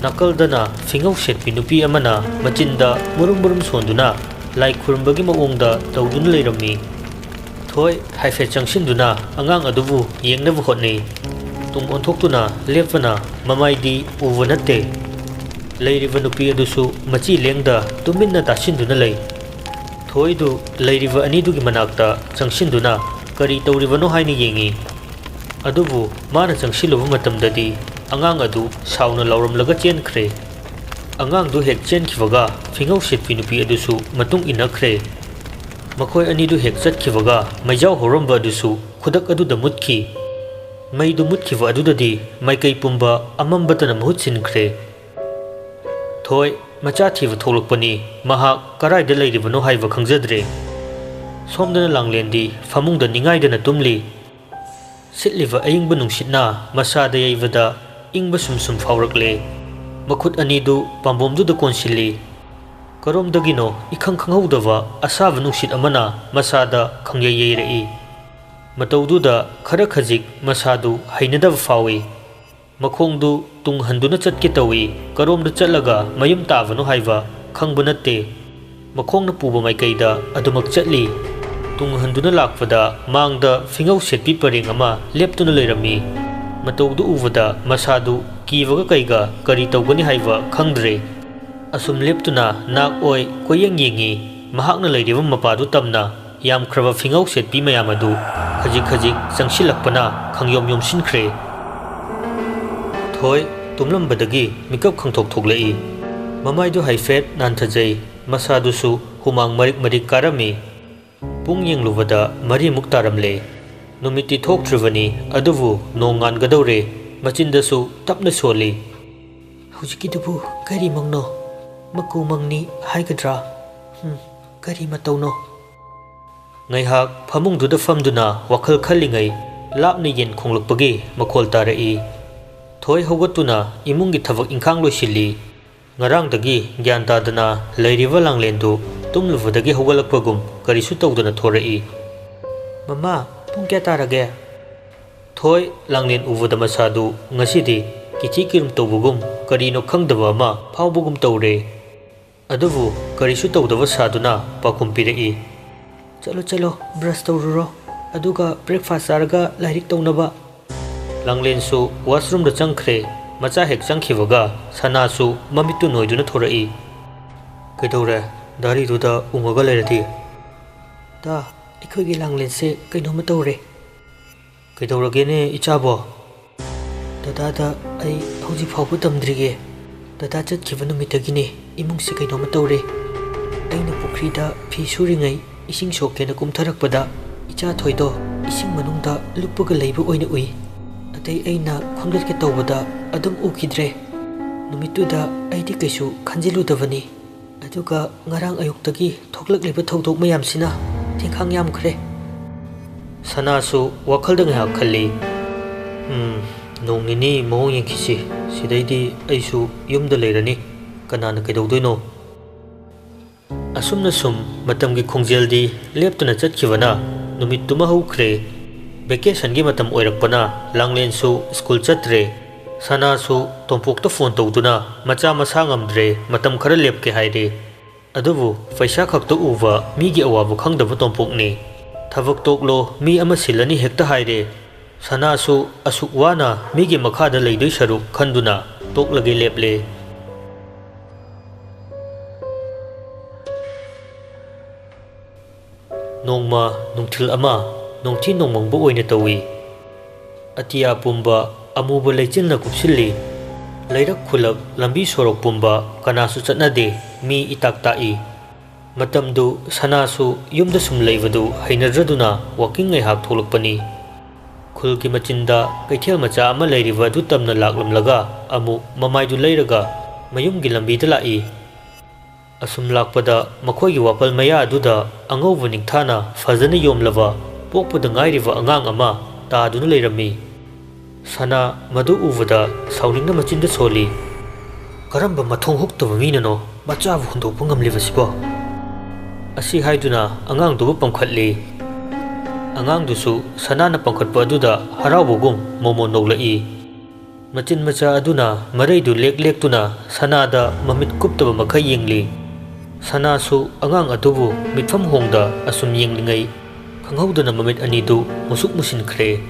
ꯅꯥꯀꯜꯗꯅ ꯐꯤꯉꯧ ꯁꯦꯠꯄꯤ ꯅꯨꯄꯤ ꯑꯃꯅ ꯃꯆꯤꯟꯗ ꯃꯨꯔꯨꯝ ꯃꯨꯔꯨꯝ ꯁꯣꯟꯗꯨꯅ ꯂꯥꯏ ꯈꯨꯔꯨꯝꯕꯒꯤ ꯃꯑꯣꯡꯗ ꯇꯧꯗꯨꯅ ꯂꯩꯔꯝꯃꯤ꯫ ꯊꯣꯏ ꯍꯥꯏꯐꯦꯠ ꯆꯪꯁꯤꯟꯗꯨꯅ ꯑꯉꯥꯡ ꯑꯗꯨꯕꯨ ꯌꯦꯡꯅꯕ ꯍꯣꯠꯅꯩ꯫ ꯇꯨꯡ ꯑꯣꯟꯊꯣꯛꯇꯨꯅ ꯂꯦꯞꯄꯅ ꯃꯃꯥꯏꯗꯤ ꯎꯕ ꯅꯠꯇꯦ꯫ ꯂꯩꯔꯤꯕ ꯅꯨꯄꯤ ꯑꯗꯨꯁꯨ ꯃꯆꯤ ꯂꯦꯡꯗ ꯇꯨꯃꯤꯟꯅ ꯇꯥꯁꯤꯟꯗꯨꯅ ꯂꯩ꯫ ꯊꯣꯏꯗꯨ ꯂꯩꯔꯤꯕ ꯑꯅꯤꯗꯨꯒꯤ ꯃꯅꯥꯛꯇ ꯆꯪꯁꯤꯟꯗꯨꯅ ꯀꯔꯤ ꯇꯧꯔꯤꯕꯅꯣ ꯍꯥꯏꯅ ꯌꯦꯡꯏ꯫ ꯑꯗꯨꯕꯨ ꯃꯥꯅ ꯆꯪꯁꯤꯜꯂꯨꯕ ꯃꯇꯝꯗꯗꯤ ꯑꯉꯥꯡ ꯑꯗꯨ ꯁꯥꯎꯅ ꯂꯥꯎꯔꯝꯂꯒ ꯆꯦꯟꯈ꯭ꯔꯦ꯫ ꯑꯉꯥꯡꯗꯨ ꯍꯦꯛ ꯆꯦꯟꯈꯤꯕꯒ ꯐꯤꯉꯧ ꯁꯦꯠꯄꯤ ꯅꯨꯄꯤ ꯑꯗꯨꯁꯨ ꯃꯇꯨꯡ ꯏꯟꯅꯈ꯭ꯔꯦ꯫ ꯃꯈꯣꯏ ꯑꯅꯤꯗꯨ ꯍꯦꯛ ꯆꯠꯈꯤꯕꯒ ꯃꯩꯖꯥꯎ ꯍꯧꯔꯝꯕ ꯑꯗꯨꯁꯨ ꯈꯨꯗꯛ ꯑꯗꯨꯗ ꯃꯨꯠꯈꯤ꯫ ꯃꯩꯗꯨ ꯃꯨꯠꯈꯤꯕ ꯑꯗꯨꯗꯗꯤ ꯃꯥꯏꯀꯩ ꯄꯨꯝꯕ ꯑꯃꯝꯕꯇꯅ ꯃꯍꯨꯠ ꯁꯤꯟꯈ꯭ꯔꯦ꯫ ꯊꯣꯏ ꯃꯆꯥ ꯊꯤꯕ ꯊꯣꯛꯂꯛꯄꯅꯤ꯫ ꯃꯍꯥꯛ ꯀꯔꯥꯏꯗ ꯂꯩꯔꯤꯕꯅꯣ ꯍꯥꯏꯕ ꯈꯪꯖꯗ꯭ꯔꯦ꯫ ꯁꯣꯝꯗꯅ ꯂꯥꯡꯂꯦꯟꯗꯤ ꯐꯃꯨꯡꯗ ꯅꯤꯡꯉꯥꯏꯗꯅ ꯇꯨꯝꯂꯤ꯫ ꯁꯤꯠꯂꯤꯕ ꯑꯏꯪꯕ ꯅꯨꯡꯁꯤꯠꯅ ꯃꯁꯥꯗ ꯌꯩꯕꯗ ꯏꯪꯕ ꯁꯨꯝ ꯁꯨꯝ ꯐꯥꯎꯔꯛꯂꯦ꯫ ꯃꯈꯨꯠ ꯑꯅꯤꯗꯨ ꯄꯥꯝꯕꯣꯝꯗꯨꯗ ꯀꯣꯟꯁꯤꯜꯂꯤ꯫ ꯀꯔꯣꯝꯗꯒꯤꯅꯣ ꯏꯈꯪ ꯈꯪꯍꯧꯗꯕ ꯑꯁꯥꯕ ꯅꯨꯡꯁꯤꯠ ꯑꯃꯅ ꯃꯁꯥꯗ ꯈꯪꯌꯩ ꯌꯩꯔꯛꯏ꯫ ꯃꯇꯧꯗꯨꯗ ꯈꯔ ꯈꯖꯤꯛ ꯃꯁꯥꯗꯨ ꯍꯩꯅꯗꯕ ꯐꯥꯎꯏ꯫ ꯃꯈꯣꯡꯗꯨ ꯇꯨꯡ ꯍꯟꯗꯨꯅ ꯆꯠꯀꯦ ꯇꯧꯏ꯫ ꯀꯔꯣꯝꯗ ꯆꯠꯂꯒ ꯃꯌꯨꯝ ꯇꯥꯕꯅꯣ ꯍꯥꯏꯕ ꯈꯪꯕ ꯅꯠꯇꯦ꯫ ꯃꯈꯣꯡꯅ ꯄꯨꯕ ꯃꯥꯏꯀꯩꯗ ꯑꯗꯨꯃꯛ ꯆꯠꯂꯤ꯫ ꯇꯨꯡ ꯍꯟꯗꯨꯅ ꯂꯥꯛꯄꯗ ꯃꯥꯡꯗ ꯐꯤꯉꯧ ꯁꯦꯠꯄꯤ ꯄꯔꯦꯡ ꯑꯃ ꯂꯦꯞꯇꯨꯅ ꯂꯩꯔꯝꯃꯤ꯫ ꯃꯇꯧꯗꯨ ꯎꯕꯗ ꯃꯁꯥꯗꯨ ꯀꯤꯕꯒ ꯀꯩꯒ ꯀꯔꯤ ꯇꯧꯒꯅꯤ ꯍꯥꯏꯕ ꯈꯪꯗ꯭ꯔꯦ꯫ ꯑꯁꯨꯝ ꯂꯦꯞꯇꯨꯅ ꯅꯥꯛ ꯑꯣꯏ ꯀꯣꯏꯌꯦꯡ ꯌꯦꯡꯉꯤ꯫ ꯃꯍꯥꯛꯅ ꯂꯩꯔꯤꯕ ꯃꯄꯥꯗꯨ ꯇꯝꯅ ꯌꯥꯝꯈ꯭ꯔꯕ ꯐꯤꯉꯧ ꯁꯦꯠꯄꯤ ꯃꯌꯥꯝ ꯑꯗꯨ ꯈꯖꯤꯛ ꯈꯖꯤꯛ ꯆꯪꯁꯤꯜꯂꯛꯄꯅ ꯈꯪꯌꯣꯝ ꯌꯣꯝꯁꯤꯟꯈ꯭ꯔꯦ꯫ ꯊꯣꯏ ꯇꯨꯝꯂꯝꯕꯗꯒꯤ ꯃꯤꯀꯞ ꯈꯪꯊꯣꯛ ꯊꯣꯛꯂꯛꯏ꯫ ꯃꯃꯥꯏꯗꯨ ꯍꯥꯏꯐꯦꯠ ꯅꯥꯟꯊꯖꯩ꯫ ꯃꯁꯥꯗꯨꯁꯨ ꯍꯨꯃꯥꯡ ꯃꯔꯤꯛ ꯃꯔꯤꯛ ꯀꯥꯔꯝꯃꯤ꯫ ꯄꯨꯡ ꯌꯦꯡꯂꯨꯕꯗ ꯃꯔꯤꯃꯨꯛ ꯇꯥꯔꯝꯂꯦ꯫ ꯅꯨꯃꯤꯠꯇꯤ ꯊꯣꯛꯇ꯭ꯔꯤꯕꯅꯤ, ꯑꯗꯨꯕꯨ ꯅꯣꯡ ꯉꯥꯟꯒꯗꯧꯔꯦ꯫ ꯃꯆꯤꯟꯗꯁꯨ ꯇꯞꯅ ꯁꯣꯜꯂꯤ꯫ "ꯍꯧꯖꯤꯛꯀꯤꯗꯨꯕꯨ ꯀꯔꯤ ꯃꯪꯅꯣ? ꯃꯀꯨ ꯃꯪꯅꯤ ꯍꯥꯏꯒꯗ꯭ꯔꯥ? ꯍꯨꯝ, ꯀꯔꯤ ꯃꯇꯧꯅꯣ?" ꯉꯥꯏꯍꯥꯛ ꯐꯃꯨꯡꯗꯨꯗ ꯐꯝꯗꯨꯅ ꯋꯥꯈꯜ ꯈꯜꯂꯤꯉꯩ, ꯂꯥꯞꯅ ꯌꯦꯟ ꯈꯣꯡꯂꯛꯄꯒꯤ ꯃꯈꯣꯜ ꯇꯥꯔꯛꯏ꯫ ꯊꯣꯏ ꯍꯧꯒꯠꯇꯨꯅ ꯏꯃꯨꯡꯒꯤ ꯊꯕꯛ ꯏꯪꯈꯥꯡ ꯂꯣꯏꯁꯤꯜꯂꯤ꯫ ꯉꯔꯥꯡꯗꯒꯤ ꯒ꯭ꯌꯥꯟ ꯇꯥꯗꯅ ꯂꯩꯔꯤꯕ ꯂꯥꯡꯂꯦꯟꯗꯨ ꯇꯨꯝꯂꯨꯕꯗꯒꯤ ꯍꯧꯒꯠꯂꯛꯄꯒꯨꯝ ꯀꯔꯤꯁꯨ ꯇꯧꯗꯅ ꯊꯣꯔꯛꯏ꯫ "ꯃꯃꯥ, ꯄꯨꯡ ꯀꯌꯥ ꯇꯥꯔꯒꯦ?" ꯊꯣꯏ ꯂꯥꯡꯂꯦꯟ ꯎꯕꯗ ꯃꯁꯥꯗꯨ ꯉꯁꯤꯗꯤ ꯀꯤꯊꯤ ꯀꯤꯔꯨꯝ ꯇꯧꯕꯒꯨꯝ, ꯀꯔꯤꯅꯣ ꯈꯪꯗꯕ ꯑꯃ ꯐꯥꯎꯕꯒꯨꯝ ꯇꯧꯔꯦ꯫ ꯑꯗꯨꯕꯨ ꯀꯔꯤꯁꯨ ꯇꯧꯗꯕ ꯁꯥꯗꯨꯅ ꯄꯥꯎꯈꯨꯝ ꯄꯤꯔꯛꯏ꯫ "ꯆꯠꯂꯣ, ꯆꯠꯂꯣ, ꯕ꯭ꯔꯁ ꯇꯧꯔꯨꯔꯣ, ꯑꯗꯨꯒ ꯕ꯭ꯔꯦꯛꯐꯥꯁ ꯆꯥꯔꯒ ꯂꯥꯏꯔꯤꯛ ꯇꯧꯅꯕ꯫" ꯂꯥꯡꯂꯦꯟꯁꯨ ꯋꯥꯁꯔꯨꯝꯗ ꯆꯪꯈ꯭ꯔꯦ꯫ ꯃꯆꯥ ꯍꯦꯛ ꯆꯪꯈꯤꯕꯒ ꯁꯅꯥꯁꯨ ꯃꯃꯤꯠꯇꯨ ꯅꯣꯏꯗꯨꯅ ꯊꯣꯔꯛꯏ꯫ "ꯀꯩꯗꯧꯔꯦ? ꯗꯥꯔꯤꯗꯨꯗ ꯎꯪꯉꯒ ꯂꯩꯔꯗꯤ?" "ꯗꯥ, ꯑꯩꯈꯣꯏꯒꯤ ꯂꯥꯡꯂꯦꯟꯁꯦ ꯀꯩꯅꯣꯝꯃ ꯇꯧꯔꯦ꯫" "ꯀꯩꯗꯧꯔꯒꯦꯅꯦ, ꯏꯆꯥꯕꯣ?" "ꯗꯗꯥꯗ ꯑꯩ ꯍꯧꯖꯤꯛ ꯐꯥꯎꯕ ꯇꯝꯗ꯭ꯔꯤꯌꯦ꯫ ꯗꯗꯥ ꯆꯠꯈꯤꯕ ꯅꯨꯃꯤꯠꯇꯒꯤꯅꯦ ꯏꯃꯨꯡꯁꯦ ꯀꯩꯅꯣꯝꯃ ꯇꯧꯔꯦ꯫ ꯑꯩꯅ ꯄꯨꯈ꯭ꯔꯤꯗ ꯐꯤ ꯁꯨꯔꯤꯉꯩ, ꯏꯁꯤꯡ ꯁꯣꯛꯀꯦꯅ ꯀꯨꯝꯊꯔꯛꯄꯗ ꯏꯆꯥ ꯊꯣꯏꯗꯣ ꯏꯁꯤꯡ ꯃꯅꯨꯡꯗ ꯂꯨꯞꯄꯒ ꯂꯩꯕ ꯑꯣꯏꯅ ꯎꯏ꯫ ꯑꯇꯩ ꯑꯩꯅ ꯈꯣꯝꯒꯠꯀꯦ ꯇꯧꯕꯗ ꯑꯗꯨꯝ ꯎꯈꯤꯗ꯭ꯔꯦ꯫ ꯅꯨꯃꯤꯠꯇꯨꯗ ꯑꯩꯗꯤ ꯀꯩꯁꯨ ꯈꯟꯖꯤꯜꯂꯨꯗꯕꯅꯤ꯫ ꯑꯗꯨꯒ ꯉꯔꯥꯡ ꯑꯌꯨꯛꯇꯒꯤ ꯊꯣꯛꯂꯛꯂꯤꯕ ꯊꯧꯗꯣꯛ ꯃꯌꯥꯝꯁꯤꯅ ꯊꯤꯡꯈꯥꯡ ꯌꯥꯝꯈ꯭ꯔꯦ꯫" ꯁꯅꯥꯁꯨ ꯋꯥꯈꯜꯗ ꯉꯥꯏꯍꯥꯛ ꯈꯜꯂꯤ꯫ "ꯎꯝ, ꯅꯣꯡ ꯅꯤꯅꯤ ꯃꯑꯣꯡ ꯌꯦꯡꯈꯤꯁꯤ꯫ ꯁꯤꯗꯩꯗꯤ ꯑꯩꯁꯨ ꯌꯨꯝꯗ ꯂꯩꯔꯅꯤ꯫ ꯀꯅꯥꯅ ꯀꯩꯗꯧꯗꯣꯏꯅꯣ?" ꯑꯁꯨꯝꯅ ꯁꯨꯝ ꯃꯇꯝꯒꯤ ꯈꯣꯡꯖꯦꯜꯗꯤ ꯂꯦꯞꯇꯅ ꯆꯠꯈꯤꯕꯅ ꯅꯨꯃꯤꯠꯇꯨꯃ ꯍꯧꯈ꯭ꯔꯦ꯫ ꯚꯦꯀꯦꯁꯟꯒꯤ ꯃꯇꯝ ꯑꯣꯏꯔꯛꯄꯅ ꯂꯥꯡꯂꯦꯟꯁꯨ ꯁ꯭ꯀꯨꯜ ꯆꯠꯇ꯭ꯔꯦ꯫ ꯁꯅꯥꯁꯨ ꯇꯣꯝꯄꯣꯛꯇ ꯐꯣꯟ ꯇꯧꯗꯨꯅ ꯃꯆꯥ ꯃꯁꯥ ꯉꯝꯗ꯭ꯔꯦ, ꯃꯇꯝ ꯈꯔ ꯂꯦꯞꯀꯦ ꯍꯥꯏꯔꯦ꯫ ꯑꯗꯨꯕꯨ ꯄꯩꯁꯥ ꯈꯛꯇ ꯎꯕ ꯃꯤꯒꯤ ꯑꯋꯥꯕ ꯈꯪꯗꯕ ꯇꯣꯝꯄꯣꯛꯅꯤ꯫ ꯊꯕꯛ ꯇꯣꯛꯂꯣ, ꯃꯤ ꯑꯃ ꯁꯤꯜꯂꯅꯤ ꯍꯦꯛꯇ ꯍꯥꯏꯔꯦ꯫ ꯁꯅꯥꯁꯨ ꯑꯁꯨꯛ ꯋꯥꯅ ꯃꯤꯒꯤ ꯃꯈꯥꯗ ꯂꯩꯗꯣꯏ ꯁꯔꯨꯛ ꯈꯟꯗꯨꯅ ꯇꯣꯛꯂꯒꯦ ꯂꯦꯞꯂꯦ꯫ ꯅꯣꯡꯃ ꯅꯨꯡꯊꯤꯜ ꯑꯃ ꯅꯣꯡꯊꯤ ꯅꯣꯡꯃꯪꯕ ꯑꯣꯏꯅ ꯇꯧꯏ꯫ ꯑꯇꯤꯌꯥ ꯄꯨꯝꯕ ꯑꯃꯨꯕ ꯂꯩꯆꯤꯜꯅ ꯀꯨꯞꯁꯤꯜꯂꯤ꯫ ꯂꯩꯔꯛ ꯈꯨꯜꯂꯛ, ꯂꯝꯕꯤ ꯁꯣꯔꯣꯛ ꯄꯨꯝꯕ ꯀꯅꯥꯁꯨ ꯆꯠꯅꯗꯦ, ꯃꯤ ꯏꯇꯥꯛ ꯇꯥꯛꯏ꯫ ꯃꯇꯝꯗꯨ ꯁꯅꯥꯁꯨ ꯌꯨꯝꯗ ꯁꯨꯝ ꯂꯩꯕꯗꯨ ꯍꯩꯅꯗ꯭ꯔꯗꯨꯅ ꯋꯥꯀꯤꯡ ꯉꯥꯏꯍꯥꯛ ꯊꯣꯛꯂꯛꯄꯅꯤ꯫ ꯈꯨꯜꯒꯤ ꯃꯆꯤꯟꯗ ꯀꯩꯊꯦꯜ ꯃꯆꯥ ꯑꯃ ꯂꯩꯔꯤꯕ ꯑꯗꯨ ꯇꯝꯅ ꯂꯥꯛꯂꯝꯂꯒ ꯑꯃꯨꯛ ꯃꯃꯥꯏꯗꯨ ꯂꯩꯔꯒ ꯃꯌꯨꯝꯒꯤ ꯂꯝꯕꯤꯗ ꯂꯥꯛꯏ꯫ ꯑꯁꯨꯝ ꯂꯥꯛꯄꯗ ꯃꯈꯣꯏꯒꯤ ꯋꯥꯄꯜ ꯃꯌꯥ ꯑꯗꯨꯗ ꯑꯉꯧꯕ ꯅꯤꯡꯊꯥꯅ ꯐꯖꯅ ꯌꯣꯝꯂꯕ ꯄꯣꯛꯄꯗ ꯉꯥꯏꯔꯤꯕ ꯑꯉꯥꯡ ꯑꯃ ꯇꯥꯗꯨꯅ ꯂꯩꯔꯝꯃꯤ꯫ ꯁꯅꯥ ꯃꯗꯨ ꯎꯕꯗ ꯁꯥꯎꯅꯤꯡꯅ ꯃꯆꯤꯟꯗ ꯁꯣꯜꯂꯤ꯫ "ꯀꯔꯝꯕ ꯃꯊꯣꯡ ꯍꯨꯛꯇꯕ ꯃꯤꯅꯅꯣ ꯃꯆꯥꯕꯨ ꯍꯨꯟꯗꯣꯛꯄ ꯉꯝꯂꯤꯕꯁꯤꯕꯣ?" ꯑꯁꯤ ꯍꯥꯏꯗꯨꯅ ꯑꯉꯥꯡꯗꯨꯕꯨ ꯄꯝꯈꯠꯂꯤ꯫ ꯑꯉꯥꯡꯗꯨꯁꯨ ꯁꯅꯥꯅ ꯄꯝꯈꯠꯄ ꯑꯗꯨꯗ ꯍꯔꯥꯎꯕꯒꯨꯝ ꯃꯣꯃꯣꯟ ꯅꯣꯛꯂꯛꯏ꯫ ꯃꯆꯤꯟ ꯃꯆꯥ ꯑꯗꯨꯅ ꯃꯔꯩꯗꯨ ꯂꯦꯛ ꯂꯦꯛꯇꯨꯅ ꯁꯅꯥꯗ ꯃꯃꯤꯠ ꯀꯨꯞꯇꯕ ꯃꯈꯩ ꯌꯦꯡꯂꯤ꯫ ꯁꯅꯥꯁꯨ ꯑꯉꯥꯡ ꯑꯗꯨꯕꯨ ꯃꯤꯠꯐꯝ ꯍꯣꯡꯗ ꯑꯁꯨꯝ ꯌꯦꯡꯂꯤꯉꯩ ꯈꯪꯍꯧꯗꯅ ꯃꯃꯤꯠ ꯑꯅꯤꯗꯨ ꯃꯨꯁꯨꯛ ꯃꯨꯁꯤꯟꯈ꯭ꯔꯦ꯫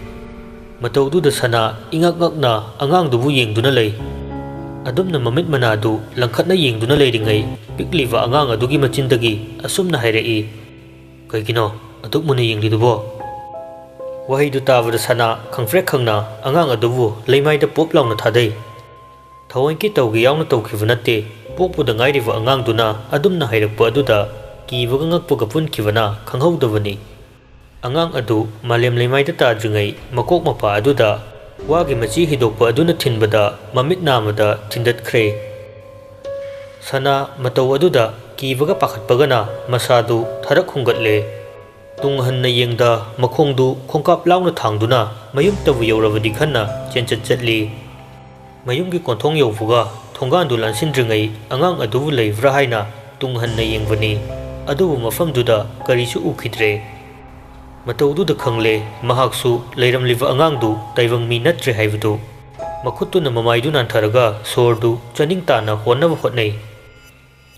ꯃꯇꯧꯗꯨꯗ ꯁꯅꯥ ꯏꯉꯛ ꯉꯛꯅ ꯑꯉꯥꯡꯗꯨꯕꯨ ꯌꯦꯡꯗꯨꯅ ꯂꯩ꯫ ꯑꯗꯨꯝꯅ ꯃꯃꯤꯠ ꯃꯅꯥꯗꯨ ꯂꯪꯈꯠꯅ ꯌꯦꯡꯗꯨꯅ ꯂꯩꯔꯤꯉꯩ ꯄꯤꯛꯂꯤꯕ ꯑꯉꯥꯡ ꯑꯗꯨꯒꯤ ꯃꯆꯤꯟꯗꯒꯤ ꯑꯁꯨꯝꯅ ꯍꯥꯏꯔꯛꯏ, "ꯀꯩꯒꯤꯅꯣ ꯑꯗꯨꯛ ꯃꯨꯟꯅ ꯌꯦꯡꯂꯤꯗꯨꯕꯣ?" ꯋꯥꯍꯩꯗꯨ ꯇꯥꯕꯗ ꯁꯅꯥ ꯈꯪꯐ꯭ꯔꯦꯛ ꯈꯪꯅ ꯑꯉꯥꯡ ꯑꯗꯨꯕꯨ ꯂꯩꯃꯥꯏꯗ ꯄꯣꯞ ꯂꯥꯎꯅ ꯊꯥꯗꯩ꯫ ꯊꯑꯣꯏꯀꯤ ꯇꯧꯒꯦ ꯌꯥꯎꯅ ꯇꯧꯈꯤꯕ ꯅꯠꯇꯦ꯫ ꯄꯣꯛꯄꯗ ꯉꯥꯏꯔꯤꯕ ꯑꯉꯥꯡꯗꯨꯅ ꯑꯗꯨꯝꯅ ꯍꯥꯏꯔꯛꯄ ꯑꯗꯨꯗ ꯀꯤꯕꯒ ꯉꯛꯄꯒ ꯄꯨꯟꯈꯤꯕꯅ ꯈꯪꯍꯧꯗꯕꯅꯤ꯫ ꯑꯉꯥꯡ ꯑꯗꯨ ꯃꯥꯂꯦꯝ ꯂꯩꯃꯥꯏꯗ ꯇꯥꯗ꯭ꯔꯤꯉꯩ ꯃꯀꯣꯛ ꯃꯄꯥ ꯑꯗꯨꯗ ꯋꯥꯒꯤ ꯃꯆꯤ ꯍꯤꯗꯣꯛꯄ ꯑꯗꯨꯅ ꯊꯤꯟꯕꯗ ꯃꯃꯤꯠ ꯅꯥꯝꯃꯗ ꯊꯤꯟꯗꯠꯈ꯭ꯔꯦ꯫ ꯁꯅꯥ ꯃꯇꯧ ꯑꯗꯨꯗ ꯀꯤꯕꯒ ꯄꯥꯈꯠꯄꯒꯅ ꯃꯁꯥꯗꯨ ꯊꯔꯛ ꯍꯨꯝꯒꯠꯂꯦ꯫ ꯇꯨꯡ ꯍꯟꯅ ꯌꯦꯡꯗ ꯃꯈꯣꯡꯗꯨ ꯈꯣꯡꯀꯥꯞ ꯂꯥꯎꯅ ꯊꯥꯡꯗꯨꯅ ꯃꯌꯨꯝꯇꯕꯨ ꯌꯧꯔꯕꯗꯤ ꯈꯟꯅ ꯆꯦꯟꯆꯠ ꯆꯠꯂꯤ꯫ ꯃꯌꯨꯝꯒꯤ ꯀꯣꯟꯊꯣꯡ ꯌꯧꯕꯒ ꯊꯣꯡꯒꯥꯟꯗꯨ ꯂꯥꯟꯁꯤꯟꯗ꯭ꯔꯤꯉꯩ ꯑꯉꯥꯡ ꯑꯗꯨꯕꯨ ꯂꯩꯕ꯭ꯔꯥ ꯍꯥꯏꯅ ꯇꯨꯡ ꯍꯟꯅ ꯌꯦꯡꯕꯅꯤ꯫ ꯑꯗꯨꯕꯨ ꯃꯐꯝꯗꯨꯗ ꯀꯔꯤꯁꯨ ꯎꯈꯤꯗ꯭ꯔꯦ꯫ ꯃꯇꯧꯗꯨꯗ ꯈꯪꯂꯦ, ꯃꯍꯥꯛꯁꯨ ꯂꯩꯔꯝꯂꯤꯕ ꯑꯉꯥꯡꯗꯨ ꯇꯥꯏꯕꯪ ꯃꯤ ꯅꯠꯇ꯭ꯔꯦ ꯍꯥꯏꯕꯗꯨ꯫ ꯃꯈꯨꯠꯇꯨꯅ ꯃꯃꯥꯏꯗꯨ ꯅꯥꯟꯊꯔꯒ ꯁꯣꯔꯗꯨ ꯆꯥꯅꯤꯡ ꯇꯥꯅ ꯍꯣꯟꯅꯕ ꯍꯣꯠꯅꯩ꯫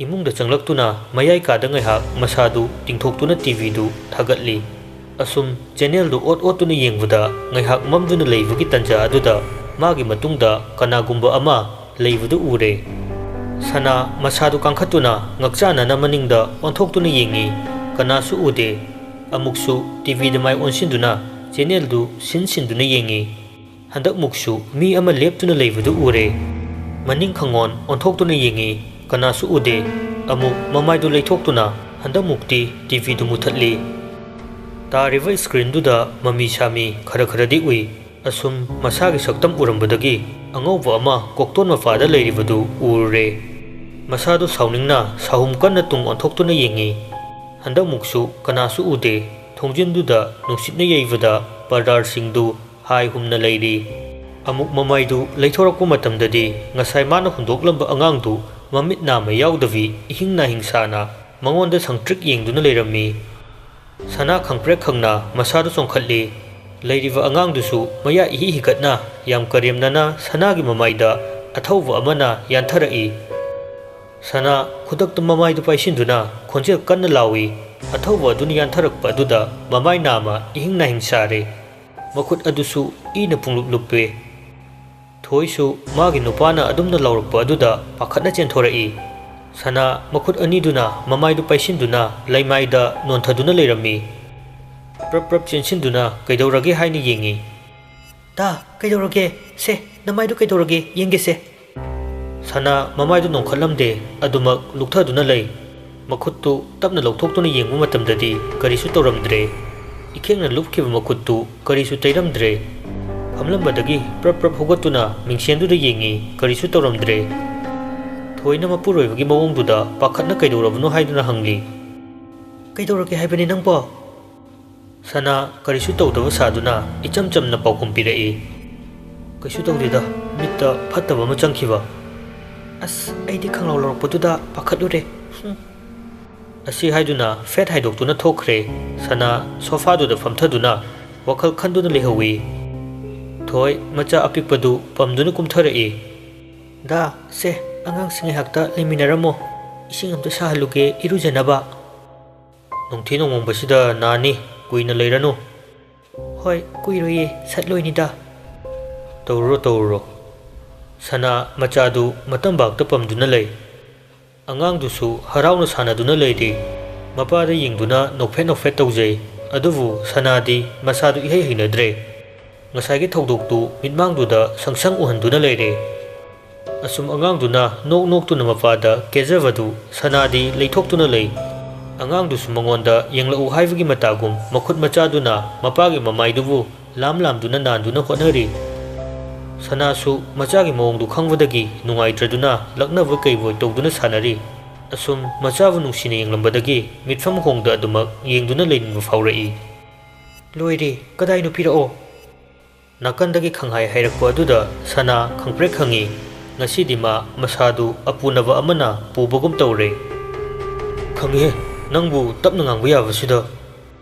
ꯏꯃꯨꯡꯗ ꯆꯪꯂꯛꯇꯨꯅ ꯃꯌꯥꯏ ꯀꯥꯗ ꯉꯥꯏꯍꯥꯛ ꯃꯁꯥꯗꯨ ꯇꯤꯡꯊꯣꯛꯇꯨꯅ ꯇꯤ ꯚꯤꯗꯨ ꯊꯥꯒꯠꯂꯤ꯫ ꯑꯁꯨꯝ ꯆꯦꯅꯦꯜꯗꯨ ꯑꯣꯠ ꯑꯣꯠꯇꯨꯅ ꯌꯦꯡꯕꯗ ꯉꯥꯏꯍꯥꯛ ꯃꯝꯗꯨꯅ ꯂꯩꯕꯒꯤ ꯇꯟꯖꯥ ꯑꯗꯨꯗ ꯃꯥꯒꯤ ꯃꯇꯨꯡꯗ ꯀꯅꯥꯒꯨꯝꯕ ꯑꯃ ꯂꯩꯕꯗꯨ ꯎꯔꯦ꯫ ꯁꯅꯥ ꯃꯁꯥꯗꯨ ꯀꯥꯡꯈꯠꯇꯨꯅ ꯉꯛꯆꯥꯅꯅ ꯃꯅꯤꯡꯗ ꯑꯣꯟꯊꯣꯛꯇꯨꯅ ꯌꯦꯡꯉꯤ꯫ ꯀꯅꯥꯁꯨ ꯎꯗꯦ꯫ ꯑꯃꯨꯛꯁꯨ ꯇꯤ ꯚꯤꯗ ꯃꯥꯏ ꯑꯣꯟꯁꯤꯟꯗꯨꯅ ꯆꯦꯅꯦꯜꯗꯨ ꯁꯤꯟ ꯁꯤꯟꯗꯨꯅ ꯌꯦꯡꯉꯤ꯫ ꯍꯟꯗꯛꯃꯨꯛꯁꯨ ꯃꯤ ꯑꯃ ꯂꯦꯞꯇꯨꯅ ꯂꯩꯕꯗꯨ ꯎꯔꯦ꯫ ꯃꯅꯤꯡ ꯈꯪꯉꯣꯟ ꯑꯣꯟꯊꯣꯛꯇꯨꯅ ꯌꯦꯡꯉꯤ꯫ ꯀꯅꯥꯁꯨ ꯎꯗꯦ꯫ ꯑꯃꯨꯛ ꯃꯃꯥꯏꯗꯨ ꯂꯩꯊꯣꯛꯇꯨꯅ ꯍꯟꯗꯛꯃꯨꯛꯇꯤ ꯇꯤ ꯚꯤꯗꯨ ꯃꯨꯊꯠꯂꯤ꯫ ꯇꯥꯔꯤꯕ ꯁ꯭ꯀ꯭ꯔꯤꯟꯗꯨꯗ ꯃꯃꯤ ꯁꯥꯃꯤ ꯈꯔ ꯈꯔꯗꯤ ꯎꯏ꯫ ꯑꯁꯨꯝ ꯃꯁꯥꯒꯤ ꯁꯛꯇꯝ ꯎꯔꯝꯕꯗꯒꯤ ꯑꯉꯧꯕ ꯑꯃ ꯀꯣꯛꯇꯣꯟ ꯃꯄꯥꯗ ꯂꯩꯔꯤꯕꯗꯨ ꯎꯔꯨꯔꯦ꯫ ꯃꯁꯥꯗꯨ ꯁꯥꯎꯅꯤꯡꯅ ꯁꯥꯍꯨꯝ ꯀꯟꯅ ꯇꯨꯡ ꯑꯣꯟꯊꯣꯛꯇꯨꯅ ꯌꯦꯡꯉꯤ꯫ ꯍꯟꯗꯛꯃꯨꯛꯁꯨ ꯀꯅꯥꯁꯨ ꯎꯗꯦ꯫ ꯊꯣꯡꯖꯤꯟꯗꯨꯗ ꯅꯨꯡꯁꯤꯠꯅ ꯌꯩꯕꯗ ꯄꯔꯗꯥꯔꯁꯤꯡꯗꯨ ꯍꯥꯏ ꯍꯨꯝꯅ ꯂꯩꯔꯤ꯫ ꯑꯃꯨꯛ ꯃꯃꯥꯏꯗꯨ ꯂꯩꯊꯣꯔꯛꯄ ꯃꯇꯝꯗꯗꯤ ꯉꯁꯥꯏ ꯃꯥꯅ ꯍꯨꯟꯗꯣꯛꯂꯝꯕ ꯑꯉꯥꯡꯗꯨ ꯃꯃꯤꯠ ꯅꯥꯝꯃ ꯌꯥꯎꯗꯕꯤ ꯏꯍꯤꯡ ꯅꯥꯍꯤꯡ ꯁꯥꯅ ꯃꯉꯣꯟꯗ ꯁꯪꯇ꯭ꯔꯤꯛ ꯌꯦꯡꯗꯨꯅ ꯂꯩꯔꯝꯃꯤ꯫ ꯁꯅꯥ ꯈꯪꯄ꯭ꯔꯦꯛ ꯈꯪꯅ ꯃꯁꯥꯗꯨ ꯆꯣꯡꯈꯠꯂꯤ꯫ ꯂꯩꯔꯤꯕ ꯑꯉꯥꯡꯗꯨꯁꯨ ꯃꯌꯥ ꯏꯍꯤ ꯍꯤꯒꯠꯅ ꯌꯥꯝ ꯀꯔꯦꯝꯅꯅ ꯁꯅꯥꯒꯤ ꯃꯃꯥꯏꯗ ꯑꯊꯧꯕ ꯑꯃꯅ ꯌꯥꯟꯊꯔꯛꯏ꯫ ꯁꯅꯥ ꯈꯨꯗꯛꯇ ꯃꯃꯥꯏꯗꯨ ꯄꯥꯏꯁꯤꯟꯗꯨꯅ ꯈꯣꯟꯖꯦꯜ ꯀꯟꯅ ꯂꯥꯎꯏ꯫ ꯑꯊꯧꯕ ꯑꯗꯨꯅ ꯌꯥꯟꯊꯔꯛꯄ ꯑꯗꯨꯗ ꯃꯃꯥꯏ ꯅꯥꯝꯃ ꯏꯍꯤꯡ ꯅꯥꯍꯤꯡ ꯁꯥꯔꯦ꯫ ꯃꯈꯨꯠ ꯑꯗꯨꯁꯨ ꯏꯅ ꯄꯨꯡꯂꯨꯞ ꯂꯨꯞꯄꯦ꯫ ꯊꯣꯏꯁꯨ ꯃꯥꯒꯤ ꯅꯨꯄꯥꯅ ꯑꯗꯨꯝꯅ ꯂꯥꯎꯔꯛꯄ ꯑꯗꯨꯗ ꯄꯥꯈꯠꯅ ꯆꯦꯟꯊꯣꯔꯛꯏ꯫ ꯁꯅꯥ ꯃꯈꯨꯠ ꯑꯅꯤꯗꯨꯅ ꯃꯃꯥꯏꯗꯨ ꯄꯥꯏꯁꯤꯟꯗꯨꯅ ꯂꯩꯃꯥꯏꯗ ꯅꯣꯟꯊꯗꯨꯅ ꯂꯩꯔꯝꯃꯤ꯫ ꯄ꯭ꯔꯞ ꯄ꯭ꯔꯞ ꯆꯦꯟꯁꯤꯟꯗꯨꯅ ꯀꯩꯗꯧꯔꯒꯦ ꯍꯥꯏꯅ ꯌꯦꯡꯉꯤ꯫ "ꯇꯥ, ꯀꯩꯗꯧꯔꯒꯦ? ꯁꯦ, ꯅꯃꯥꯏꯗꯨ ꯀꯩꯗꯧꯔꯒꯦ? ꯌꯦꯡꯒꯦꯁꯦ꯫" ꯁꯅꯥ ꯃꯃꯥꯏꯗꯨ ꯅꯣꯟꯈꯠꯂꯝꯗꯦ, ꯑꯗꯨꯃꯛ ꯂꯨꯛꯊꯗꯨꯅ ꯂꯩ꯫ ꯃꯈꯨꯠꯇꯨ ꯇꯞꯅ ꯂꯧꯊꯣꯛꯇꯨꯅ ꯌꯦꯡꯕ ꯃꯇꯝꯗꯗꯤ ꯀꯔꯤꯁꯨ ꯇꯧꯔꯝꯗ꯭ꯔꯦ꯫ ꯏꯈꯦꯡꯅ ꯂꯨꯞꯈꯤꯕ ꯃꯈꯨꯠꯇꯨ ꯀꯔꯤꯁꯨ ꯇꯩꯔꯝꯗ꯭ꯔꯦ꯫ ꯐꯝꯂꯝꯕꯗꯒꯤ ꯄ꯭ꯔꯞ ꯄ꯭ꯔꯞ ꯍꯧꯒꯠꯇꯨꯅ ꯃꯤꯡꯁꯦꯟꯗꯨꯗ ꯌꯦꯡꯉꯤ, ꯀꯔꯤꯁꯨ ꯇꯧꯔꯝꯗ꯭ꯔꯦ꯫ ꯊꯣꯏꯅ ꯃꯄꯨꯔꯣꯏꯕꯒꯤ ꯃꯑꯣꯡꯗꯨꯗ ꯄꯥꯈꯠꯅ ꯀꯩꯗꯧꯔꯕꯅꯣ ꯍꯥꯏꯗꯨꯅ ꯍꯪꯂꯤ꯫ "ꯀꯩꯗꯧꯔꯒꯦ ꯍꯥꯏꯕꯅꯤ ꯅꯪꯕꯣ?" ꯁꯅꯥ ꯀꯔꯤꯁꯨ ꯇꯧꯗꯕ ꯁꯥꯗꯨꯅ ꯏꯆꯝ ꯆꯝꯅ ꯄꯥꯎꯈꯨꯝ ꯄꯤꯔꯛꯏ꯫ "ꯀꯩꯁꯨ ꯇꯧꯗꯦꯗ, ꯃꯤꯠꯇ ꯐꯠꯇꯕ ꯑꯃ ꯆꯪꯈꯤꯕ꯫" "ꯑꯁ, ꯑꯩꯗꯤ ꯈꯪꯂꯥꯎ ꯂꯧꯔꯛꯄꯗꯨꯗ ꯄꯥꯈꯠꯂꯨꯔꯦ꯫ ꯍꯨꯝ꯫" ꯑꯁꯤ ꯍꯥꯏꯗꯨꯅ ꯐꯦꯠ ꯍꯥꯏꯗꯣꯛꯇꯨꯅ ꯊꯣꯛꯈ꯭ꯔꯦ꯫ ꯁꯅꯥ ꯁꯣꯐꯥꯗꯨꯗ ꯐꯝꯊꯗꯨꯅ ꯋꯥꯈꯜ ꯈꯟꯗꯨꯅ ꯂꯩꯍꯧꯏ꯫ ꯊꯣꯏ ꯃꯆꯥ ꯑꯄꯤꯛꯄꯗꯨ ꯄꯝꯗꯨꯅ ꯀꯨꯝꯊꯔꯛꯏ꯫ "ꯗꯥ, ꯁꯦ, ꯑꯉꯥꯡꯁꯤꯡ ꯉꯥꯏꯍꯥꯛꯇ ꯂꯩꯃꯤꯟꯅꯔꯝꯃꯣ꯫ ꯏꯁꯤꯡ ꯑꯝꯇ ꯁꯥꯍꯜꯂꯨꯒꯦ ꯏꯔꯨꯖꯅꯕ꯫" "ꯅꯨꯡꯊꯤ ꯅꯣꯡꯃꯣꯡꯕꯁꯤꯗ ꯅꯥꯅꯤ, ꯀꯨꯏꯅ ꯂꯩꯔꯅꯨ꯫" "ꯍꯣꯏ, ꯀꯨꯏꯔꯣꯏꯌꯦ, ꯁꯠ ꯂꯣꯏꯅꯤꯗ꯫" "ꯇꯧꯔꯨꯔꯣ, ꯇꯧꯔꯨꯔꯣ꯫" ꯁꯅꯥ ꯃꯆꯥꯗꯨ ꯃꯇꯝꯕꯥꯛꯇ ꯄꯝꯗꯨꯅ ꯂꯩ꯫ ꯑꯉꯥꯡꯗꯨꯁꯨ ꯍꯔꯥꯎꯅ ꯁꯥꯟꯅꯗꯨꯅ ꯂꯩꯔꯤ꯫ ꯃꯄꯥꯗ ꯌꯦꯡꯗꯨꯅ ꯅꯣꯛꯐꯦꯠ ꯅꯣꯛꯐꯦꯠ ꯇꯧꯖꯩ꯫ ꯑꯗꯨꯕꯨ ꯁꯅꯥꯗꯤ ꯃꯁꯥꯗꯨ ꯏꯍꯩ ꯍꯩꯅꯗ꯭ꯔꯦ꯫ ꯉꯁꯥꯏꯒꯤ ꯊꯧꯗꯣꯛꯇꯨ ꯃꯤꯠꯃꯥꯡꯗꯨꯗ ꯁꯪ ꯁꯪ ꯎꯍꯟꯗꯨꯅ ꯂꯩꯔꯦ꯫ ꯑꯁꯨꯝ ꯑꯉꯥꯡꯗꯨꯅ ꯅꯣꯛ ꯅꯣꯛꯇꯨꯅ ꯃꯄꯥꯗ ꯀꯦꯖꯕꯗꯨ ꯁꯅꯥꯗꯤ ꯂꯩꯊꯣꯛꯇꯨꯅ ꯂꯩ꯫ ꯑꯉꯥꯡꯗꯨꯁꯨ ꯃꯉꯣꯟꯗ ꯌꯦꯡꯂꯛꯎ ꯍꯥꯏꯕꯒꯤ ꯃꯇꯥꯒꯨꯝ ꯃꯈꯨꯠ ꯃꯆꯥꯗꯨꯅ ꯃꯄꯥꯒꯤ ꯃꯃꯥꯏꯗꯨꯕꯨ ꯂꯥꯝ ꯂꯥꯝꯗꯨꯅ ꯅꯥꯟꯗꯨꯅ ꯍꯣꯠꯅꯔꯤ꯫ ꯁꯅꯥꯁꯨ ꯃꯆꯥꯒꯤ ꯃꯑꯣꯡꯗꯨ ꯈꯪꯕꯗꯒꯤ ꯅꯨꯡꯉꯥꯏꯇ꯭ꯔꯗꯨꯅ ꯂꯛꯅꯕꯣꯏ ꯀꯩꯕꯣꯏ ꯇꯧꯗꯨꯅ ꯁꯥꯟꯅꯔꯤ꯫ ꯑꯁꯨꯝ ꯃꯆꯥꯕꯨ ꯅꯨꯡꯁꯤꯅ ꯌꯦꯡꯂꯝꯕꯗꯒꯤ ꯃꯤꯠꯐꯝ ꯍꯣꯡꯗ ꯑꯗꯨꯃꯛ ꯌꯦꯡꯗꯨꯅ ꯂꯩꯅꯤꯡꯕ ꯐꯥꯎꯔꯛꯏ꯫ "ꯂꯣꯏꯔꯦ, ꯀꯗꯥꯏꯅꯣ ꯄꯤꯔꯛꯑꯣ?" ꯅꯥꯀꯟꯗꯒꯤ ꯈꯪꯍꯥꯏ ꯍꯥꯏꯔꯛꯄ ꯑꯗꯨꯗ ꯁꯅꯥ ꯈꯪꯄ꯭ꯔꯦꯛ ꯈꯪꯉꯤ꯫ ꯉꯁꯤꯗꯤ ꯃꯥ ꯃꯁꯥꯗꯨ ꯑꯄꯨꯅꯕ ꯑꯃꯅ ꯄꯨꯕꯒꯨꯝ ꯇꯧꯔꯦ꯫ "ꯈꯪꯉꯤꯍꯦ, ꯅꯪꯕꯨ ꯇꯞꯅ ꯉꯥꯡꯕ ꯌꯥꯕꯁꯤꯗ?"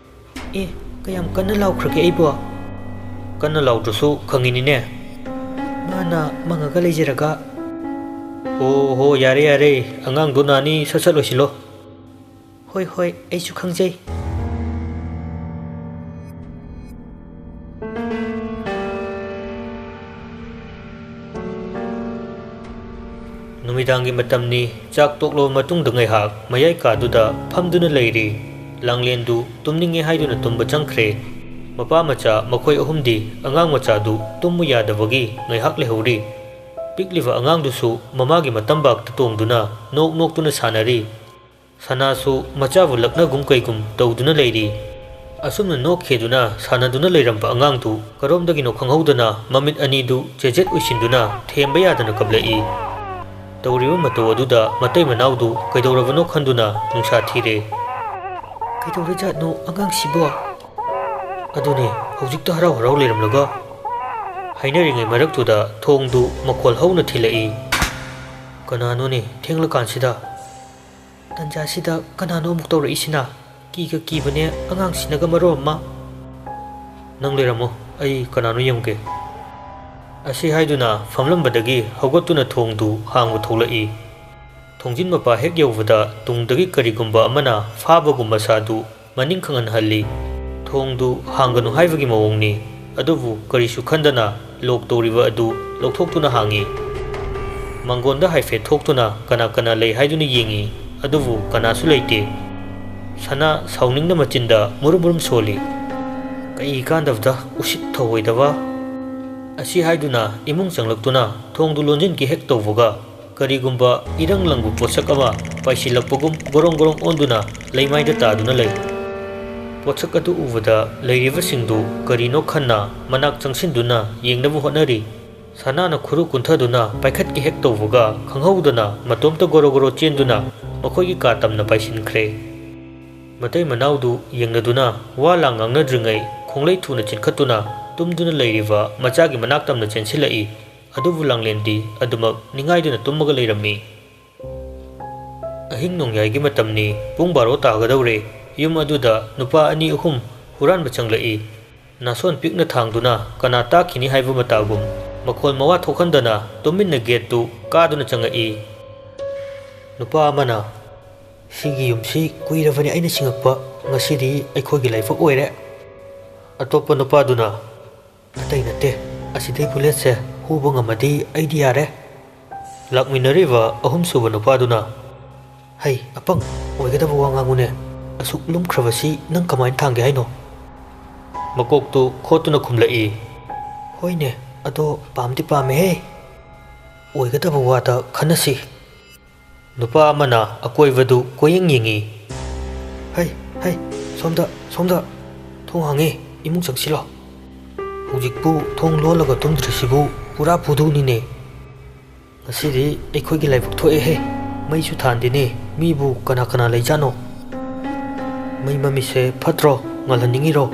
"ꯑꯦ, ꯀꯌꯥꯝ ꯀꯟꯅ ꯂꯥꯎꯈ꯭ꯔꯒꯦ ꯑꯩꯕꯣ?" "ꯀꯟꯅ ꯂꯥꯎꯗ꯭ꯔꯁꯨ ꯈꯪꯉꯤꯅꯤꯅꯦ꯫ ꯃꯥꯅ ꯃꯪꯉꯒ ꯂꯩꯖꯔꯒ?" "ꯑꯣ ꯍꯣ, ꯌꯥꯔꯦ ꯌꯥꯔꯦ, ꯑꯉꯥꯡꯗꯣ ꯅꯥꯅꯤ, ꯁꯠ ꯁꯠ ꯂꯣꯏꯁꯤꯜꯂꯣ꯫" "ꯍꯣꯏ ꯍꯣꯏ, ꯑꯩꯁꯨ ꯈꯪꯖꯩ꯫" ꯅꯨꯃꯤꯗꯥꯡꯒꯤ ꯃꯇꯝꯅꯤ꯫ ꯆꯥꯛ ꯇꯣꯛꯂꯕ ꯃꯇꯨꯡꯗ ꯉꯥꯏꯍꯥꯛ ꯃꯌꯥꯏ ꯀꯥꯗꯨꯗ ꯐꯝꯗꯨꯅ ꯂꯩꯔꯤ꯫ ꯂꯥꯡꯂꯦꯟꯗꯨ ꯇꯨꯝꯅꯤꯡꯉꯦ ꯍꯥꯏꯗꯨꯅ ꯇꯨꯝꯕ ꯆꯪꯈ꯭ꯔꯦ꯫ ꯃꯄꯥ ꯃꯆꯥ ꯃꯈꯣꯏ ꯑꯍꯨꯝꯗꯤ ꯑꯉꯥꯡ ꯃꯆꯥꯗꯨ ꯇꯨꯝꯃꯨ ꯌꯥꯗꯕꯒꯤ ꯉꯥꯏꯍꯥꯛ ꯂꯩꯍꯧꯔꯤ꯫ ꯄꯤꯛꯂꯤꯕ ꯑꯉꯥꯡꯗꯨꯁꯨ ꯃꯃꯥꯒꯤ ꯃꯇꯝꯕꯥꯛꯇ ꯇꯣꯡꯗꯨꯅ ꯅꯣꯛ ꯅꯣꯛꯇꯨꯅ ꯁꯥꯟꯅꯔꯤ꯫ ꯁꯅꯥꯁꯨ ꯃꯆꯥꯕꯨ ꯂꯛꯅꯒꯨꯝ ꯀꯩꯒꯨꯝ ꯇꯧꯗꯨꯅ ꯂꯩꯔꯤ꯫ ꯑꯁꯨꯝꯅ ꯅꯣꯛꯈꯤꯗꯨꯅ ꯁꯥꯟꯅꯗꯨꯅ ꯂꯩꯔꯝꯕ ꯑꯉꯥꯡꯗꯨ ꯀꯔꯣꯝꯗꯒꯤꯅꯣ ꯈꯪꯍꯧꯗꯅ ꯃꯃꯤꯠ ꯑꯅꯤꯗꯨ ꯆꯦꯖꯦꯠ ꯎꯏꯁꯤꯟꯗꯨꯅ ꯊꯦꯝꯕ ꯌꯥꯗꯅ ꯀꯞꯂꯛꯏ꯫ ꯇꯧꯔꯤꯕ ꯃꯇꯧ ꯑꯗꯨꯗ ꯃꯇꯩ ꯃꯅꯥꯎꯗꯨ ꯀꯩꯗꯧꯔꯕꯅꯣ ꯈꯟꯗꯨꯅ ꯅꯨꯡꯁꯥ ꯊꯤꯔꯦ꯫ "ꯀꯩꯗꯧꯔꯖꯥꯠꯅꯣ ꯑꯉꯥꯡꯁꯤꯕꯣ?" "ꯑꯗꯨꯅꯦ, ꯍꯧꯖꯤꯛꯇ ꯍꯔꯥꯎ ꯍꯔꯥꯎ ꯂꯩꯔꯝꯂꯒ꯫" ꯍꯥꯏꯅꯔꯤꯉꯩ ꯃꯔꯛꯇꯨꯗ ꯊꯣꯡꯗꯨ ꯃꯈꯣꯜ ꯍꯧꯅ ꯊꯤꯜꯂꯛꯏ꯫ "ꯀꯅꯥꯅꯣꯅꯦ ꯊꯦꯡꯂꯀꯥꯟꯁꯤꯗ?" "ꯇꯟꯖꯥꯁꯤꯗ ꯀꯅꯥꯅꯣ ꯑꯃꯨꯛ ꯇꯧꯔꯛꯏꯁꯤꯅ? ꯀꯤꯒ ꯀꯤꯕꯅꯦ, ꯑꯉꯥꯡꯁꯤꯅꯒ ꯃꯔꯣꯜ ꯑꯃ꯫" "ꯅꯪ ꯂꯩꯔꯝꯃꯣ, ꯑꯩ ꯀꯅꯥꯅꯣ ꯌꯦꯡꯒꯦ꯫" ꯑꯁꯤ ꯍꯥꯏꯗꯨꯅ ꯐꯝꯂꯝꯕꯗꯒꯤ ꯍꯧꯒꯠꯇꯨꯅ ꯊꯣꯡꯗꯨ ꯍꯥꯡꯕ ꯊꯣꯛꯂꯛꯏ꯫ ꯊꯣꯡꯖꯤꯟ ꯃꯄꯥ ꯍꯦꯛ ꯌꯧꯕꯗ ꯇꯨꯡꯗꯒꯤ ꯀꯔꯤꯒꯨꯝꯕ ꯑꯃꯅ ꯐꯥꯕꯒꯨꯝ ꯃꯁꯥꯗꯨ ꯃꯅꯤꯡ ꯈꯪꯍꯟꯍꯜꯂꯤ꯫ ꯊꯣꯡꯗꯨ ꯍꯥꯡꯒꯅꯨ ꯍꯥꯏꯕꯒꯤ ꯃꯑꯣꯡꯅꯤ꯫ ꯑꯗꯨꯕꯨ ꯀꯔꯤꯁꯨ ꯈꯟꯗꯅ ꯂꯣꯛ ꯇꯧꯔꯤꯕ ꯑꯗꯨ ꯂꯧꯊꯣꯛꯇꯨꯅ ꯍꯥꯡꯉꯤ꯫ ꯃꯥꯡꯒꯣꯟꯗ ꯍꯥꯏꯐꯦꯠ ꯊꯣꯛꯇꯨꯅ ꯀꯅꯥ ꯀꯅꯥ ꯂꯩ ꯍꯥꯏꯗꯨꯅ ꯌꯦꯡꯉꯤ, ꯑꯗꯨꯕꯨ ꯀꯅꯥꯁꯨ ꯂꯩꯇꯦ꯫ ꯁꯅꯥ ꯁꯥꯎꯅꯤꯡꯅ ꯃꯆꯤꯟꯗ ꯃꯨꯔꯨꯝ ꯃꯨꯔꯨꯝ ꯁꯣꯜꯂꯤ꯫ "ꯀꯩ ꯀꯥꯟꯗꯕꯗ, ꯎꯁꯤꯠ ꯊꯧꯑꯣꯏꯗꯕ!" ꯑꯁꯤ ꯍꯥꯏꯗꯨꯅ ꯏꯃꯨꯡ ꯆꯪꯂꯛꯇꯨꯅ ꯊꯣꯡꯗꯨ ꯂꯣꯟꯁꯤꯟꯈꯤ ꯍꯦꯛ ꯇꯧꯕꯒ, ꯀꯔꯤꯒꯨꯝꯕ ꯏꯔꯪ ꯂꯪꯕ ꯄꯣꯠꯁꯛ ꯑꯃ ꯄꯥꯏꯁꯤꯜꯂꯛꯄꯒꯨꯝ ꯒꯣꯔꯣꯡ ꯒꯣꯔꯣꯡ ꯑꯣꯟꯗꯨꯅ ꯂꯩꯃꯥꯏꯗ ꯇꯥꯗꯨꯅ ꯂꯩ꯫ ꯄꯣꯠꯁꯛ ꯑꯗꯨ ꯎꯕꯗ ꯂꯩꯔꯤꯕꯁꯤꯡꯗꯨ ꯀꯔꯤꯅꯣ ꯈꯟꯅ ꯃꯅꯥꯛ ꯆꯪꯁꯤꯟꯗꯨꯅ ꯌꯦꯡꯅꯕ ꯍꯣꯠꯅꯔꯤ꯫ ꯁꯅꯥꯅ ꯈꯨꯔꯨ ꯀꯨꯟꯊꯗꯨꯅ ꯄꯥꯏꯈꯠꯀꯦ ꯍꯦꯛ ꯇꯧꯕꯒ, ꯈꯪꯍꯧꯗꯅ ꯃꯇꯣꯝꯇ ꯒꯣꯔꯣ ꯒꯣꯔꯣ ꯆꯦꯟꯗꯨꯅ ꯃꯈꯣꯏꯒꯤ ꯀꯥ ꯇꯝꯅ ꯄꯥꯏꯁꯤꯟꯈ꯭ꯔꯦ꯫ ꯃꯇꯩ ꯃꯅꯥꯎꯗꯨ ꯌꯦꯡꯅꯗꯨꯅ ꯋꯥ ꯂꯥꯡ ꯉꯥꯡꯅꯗ꯭ꯔꯤꯉꯩ ꯈꯣꯡꯂꯩ ꯊꯨꯅ ꯆꯤꯟꯈꯠꯇꯨꯅ ꯇꯨꯝꯗꯨꯅ ꯂꯩꯔꯤꯕ ꯃꯆꯥꯒꯤ ꯃꯅꯥꯛ ꯇꯝꯅ ꯆꯦꯟꯁꯤꯜꯂꯛꯏ꯫ ꯑꯗꯨꯕꯨ ꯂꯥꯡꯂꯦꯟꯗꯤ ꯑꯗꯨꯃꯛ ꯅꯤꯡꯉꯥꯏꯗꯨꯅ ꯇꯨꯝꯃꯒ ꯂꯩꯔꯝꯃꯤ꯫ ꯑꯍꯤꯡ ꯅꯣꯡꯌꯥꯏꯒꯤ ꯃꯇꯝꯅꯤ, ꯄꯨꯡ ꯕꯥꯔꯣ ꯇꯥꯒꯗꯧꯔꯦ꯫ ꯌꯨꯝ ꯑꯗꯨꯗ ꯅꯨꯄꯥ ꯑꯅꯤ ꯑꯍꯨꯝ ꯍꯨꯔꯥꯟꯕ ꯆꯪꯂꯛꯏ꯫ ꯅꯥꯁꯣꯟ ꯄꯤꯛꯅ ꯊꯥꯡꯗꯨꯅ ꯀꯅꯥ ꯇꯥꯈꯤꯅꯤ ꯍꯥꯏꯕ ꯃꯇꯥꯒꯨꯝ ꯃꯈꯣꯜ ꯃꯋꯥ ꯊꯣꯛꯍꯟꯗꯅ ꯇꯨꯃꯤꯟꯅ ꯒꯦꯠꯇꯨ ꯀꯥꯗꯨꯅ ꯆꯪꯉꯛꯏ꯫ ꯅꯨꯄꯥ ꯑꯃꯅ, "ꯁꯤꯒꯤ ꯌꯨꯝꯁꯤ ꯀꯨꯏꯔꯕꯅꯤ ꯑꯩꯅ ꯁꯤꯡꯉꯛꯄ, ꯉꯁꯤꯗꯤ ꯑꯩꯈꯣꯏꯒꯤ ꯂꯥꯏꯕꯛ ꯑꯣꯏꯔꯦ"꯫ ꯑꯇꯣꯞꯄ ꯅꯨꯄꯥꯗꯨꯅ, "ꯑꯇꯩ ꯅꯠꯇꯦ, ꯑꯁꯤꯗꯩ ꯕꯨꯂꯦꯠꯁꯦ ꯍꯨꯕ ꯉꯝꯃꯗꯤ ꯑꯩꯗꯤ ꯌꯥꯔꯦ"꯫ ꯂꯥꯛꯃꯤꯟꯅꯔꯤꯕ ꯑꯍꯨꯝꯁꯨꯕ ꯅꯨꯄꯥꯗꯨꯅ, "ꯍꯩ, ꯑꯄꯪ, ꯑꯣꯏꯒꯗꯕ ꯋꯥ ꯉꯥꯡꯉꯨꯅꯦ, ꯑꯁꯨꯛ ꯂꯨꯝꯈ꯭ꯔꯕꯁꯤ ꯅꯪ ꯀꯃꯥꯏꯅ ꯊꯥꯡꯒꯦ ꯍꯥꯏꯅꯣ?" ꯃꯀꯣꯛꯇꯨ ꯈꯣꯠꯇꯨꯅ ꯈꯨꯝꯂꯛꯏ꯫ "ꯍꯣꯏꯅꯦ, ꯑꯗꯣ ꯄꯥꯝꯗꯤ ꯄꯥꯝꯃꯦꯍꯦ, ꯑꯣꯏꯒꯗꯕ ꯋꯥꯗ ꯈꯟꯅꯁꯤ"꯫ ꯅꯨꯄꯥ ꯑꯃꯅ ꯑꯀꯣꯏꯕꯗꯨ ꯀꯣꯏꯌꯦꯡ ꯌꯦꯡꯉꯤ꯫ "ꯍꯩ, ꯍꯩ, ꯁꯣꯝꯗ, ꯁꯣꯝꯗ, ꯊꯣꯡ ꯍꯥꯡꯉꯦ, ꯏꯃꯨꯡ ꯆꯪꯁꯤꯜꯂꯣ꯫ ꯍꯧꯖꯤꯛꯄꯨ ꯊꯣꯡ ꯂꯣꯜꯂꯒ ꯇꯨꯝꯗ꯭ꯔꯤꯁꯤꯕꯨ ꯄꯨꯔꯥ ꯐꯨꯗꯨꯅꯤꯅꯦ꯫ ꯉꯁꯤꯗꯤ ꯑꯩꯈꯣꯏꯒꯤ ꯂꯥꯏꯕꯛ ꯊꯣꯛꯑꯦꯍꯦ, ꯃꯩꯁꯨ ꯊꯥꯟꯗꯦꯅꯦ, ꯃꯤꯕꯨ ꯀꯅꯥ ꯀꯅꯥ ꯂꯩꯖꯥꯠꯅꯣ? ꯃꯩ ꯃꯝꯃꯤꯁꯦ ꯐꯠꯇ꯭ꯔꯣ? ꯉꯥꯜꯍꯟꯅꯤꯡꯉꯤꯔꯣ?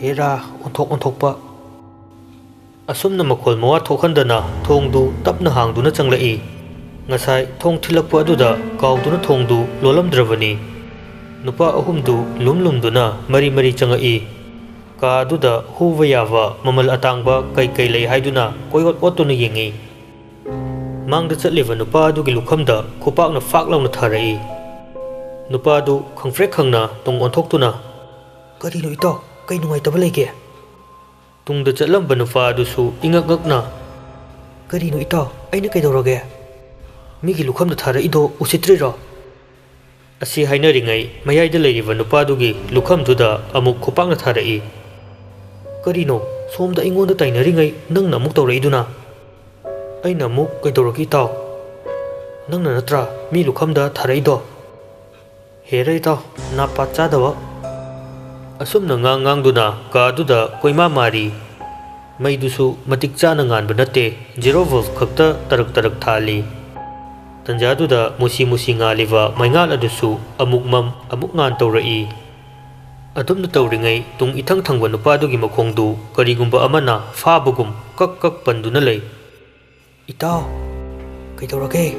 ꯍꯦꯔꯥ, ꯑꯣꯟꯊꯣꯛ ꯑꯣꯟꯊꯣꯛꯄ"꯫ ꯑꯁꯨꯝꯅ ꯃꯈꯣꯜ ꯃꯋꯥ ꯊꯣꯛꯍꯟꯗꯅ ꯊꯣꯡꯗꯨ ꯇꯞꯅ ꯍꯥꯡꯗꯨꯅ ꯆꯪꯂꯛꯏ꯫ ꯉꯁꯥꯏ ꯊꯣꯡ ꯊꯤꯜꯂꯛꯄ ꯑꯗꯨꯗ ꯀꯥꯎꯗꯨꯅ ꯊꯣꯡꯗꯨ ꯂꯣꯜꯂꯝꯗ꯭ꯔꯕꯅꯤ꯫ ꯅꯨꯄꯥ ꯑꯍꯨꯝꯗꯨ ꯂꯨꯝ ꯂꯨꯝꯗꯨꯅ ꯃꯔꯤ ꯃꯔꯤ ꯆꯪꯉꯛꯏ꯫ ꯀꯥ ꯑꯗꯨꯗ ꯍꯨꯕ ꯌꯥꯕ ꯃꯃꯜ ꯑꯇꯥꯡꯕ ꯀꯩ ꯀꯩ ꯂꯩ ꯍꯥꯏꯗꯨꯅ ꯀꯣꯏꯑꯣꯠ ꯑꯣꯠꯇꯨꯅ ꯌꯦꯡꯉꯤ꯫ ꯃꯥꯡꯗ ꯆꯠꯂꯤꯕ ꯅꯨꯄꯥ ꯑꯗꯨꯒꯤ ꯂꯨꯈꯝꯗ ꯈꯨꯄꯥꯛꯅ ꯐꯥꯛ ꯂꯥꯎꯅ ꯊꯥꯔꯛꯏ꯫ ꯅꯨꯄꯥ ꯑꯗꯨ ꯈꯪꯐ꯭ꯔꯦꯛ ꯈꯪꯅ ꯇꯨꯡ ꯑꯣꯟꯊꯣꯛꯇꯨꯅ, "ꯀꯔꯤꯅꯣ ꯏꯇꯥꯎ? ꯀꯩ ꯅꯨꯡꯉꯥꯏꯇꯕ ꯂꯩꯒꯦ?" ꯇꯨꯡꯗ ꯆꯠꯂꯝꯕ ꯅꯨꯄꯥ ꯑꯗꯨꯁꯨ ꯏꯉꯛ ꯉꯛꯅ, "ꯀꯔꯤꯅꯣ ꯏꯇꯥꯎ? ꯑꯩꯅ ꯀꯩꯗꯧꯔꯒꯦ? ꯃꯤꯒꯤ ꯂꯨꯈꯝꯗ ꯊꯥꯔꯛꯏꯗꯣ ꯎꯁꯤꯠꯇ꯭ꯔꯤꯔꯣ?" ꯑꯁꯤ ꯍꯥꯏꯅꯔꯤꯉꯩ ꯃꯌꯥꯏꯗ ꯂꯩꯔꯤꯕ ꯅꯨꯄꯥꯗꯨꯒꯤ ꯂꯨꯈꯝꯗꯨꯗ ꯑꯃꯨꯛ ꯈꯨꯄꯥꯛꯅ ꯊꯥꯔꯛꯏ꯫ "ꯀꯔꯤꯅꯣ? ꯁꯣꯝꯗ ꯑꯩꯉꯣꯟꯗ ꯇꯥꯏꯅꯔꯤꯉꯩ ꯅꯪꯅ ꯑꯃꯨꯛ ꯇꯧꯔꯛꯏꯗꯨꯅ?" ꯑꯩꯅ ꯑꯃꯨꯛ, "ꯀꯩꯗꯧꯔꯒꯦ ꯏꯇꯥꯎ? ꯅꯪꯅ ꯅꯠꯇ꯭ꯔꯥ ꯃꯤ ꯂꯨꯈꯝꯗ ꯊꯥꯔꯛꯏꯗꯣ?" "ꯍꯦꯔꯥ ꯏꯇꯥꯎ, ꯅꯥꯄꯥ ꯆꯥꯗꯕ!" ꯑꯁꯨꯝꯅ ꯉꯥꯡ ꯉꯥꯡꯗꯨꯅ ꯀꯥꯗꯨꯗ ꯀꯣꯏꯃꯥ ꯃꯥꯔꯤ꯫ ꯃꯩꯗꯨꯁꯨ ꯃꯇꯤꯛ ꯆꯥꯅ ꯉꯥꯟꯕ ꯅꯠꯇꯦ, zero volt ꯈꯛꯇ ꯇꯔꯛ ꯇꯔꯛ ꯊꯥꯜꯂꯤ꯫ ꯇꯟꯖꯥꯗꯨꯗ ꯃꯨꯁꯤ ꯃꯨꯁꯤ ꯉꯥꯜꯂꯤꯕ ꯃꯩꯉꯥꯜ ꯑꯗꯨꯁꯨ ꯑꯃꯨꯛ ꯃꯝ, ꯑꯃꯨꯛ ꯉꯥꯟ ꯇꯧꯔꯛꯏ꯫ ꯑꯗꯨꯝꯅ ꯇꯧꯔꯤꯉꯩ ꯇꯨꯡ ꯏꯊꯪ ꯊꯪꯕ ꯅꯨꯄꯥꯗꯨꯒꯤ ꯃꯈꯣꯡꯗꯨ ꯀꯔꯤꯒꯨꯝꯕ ꯑꯃꯅ ꯐꯥꯕꯒꯨꯝ ꯀꯛ ꯀꯛ ꯄꯟꯗꯨꯅ ꯂꯩ꯫ "ꯏꯇꯥꯎ, ꯀꯩꯗꯧꯔꯒꯦ?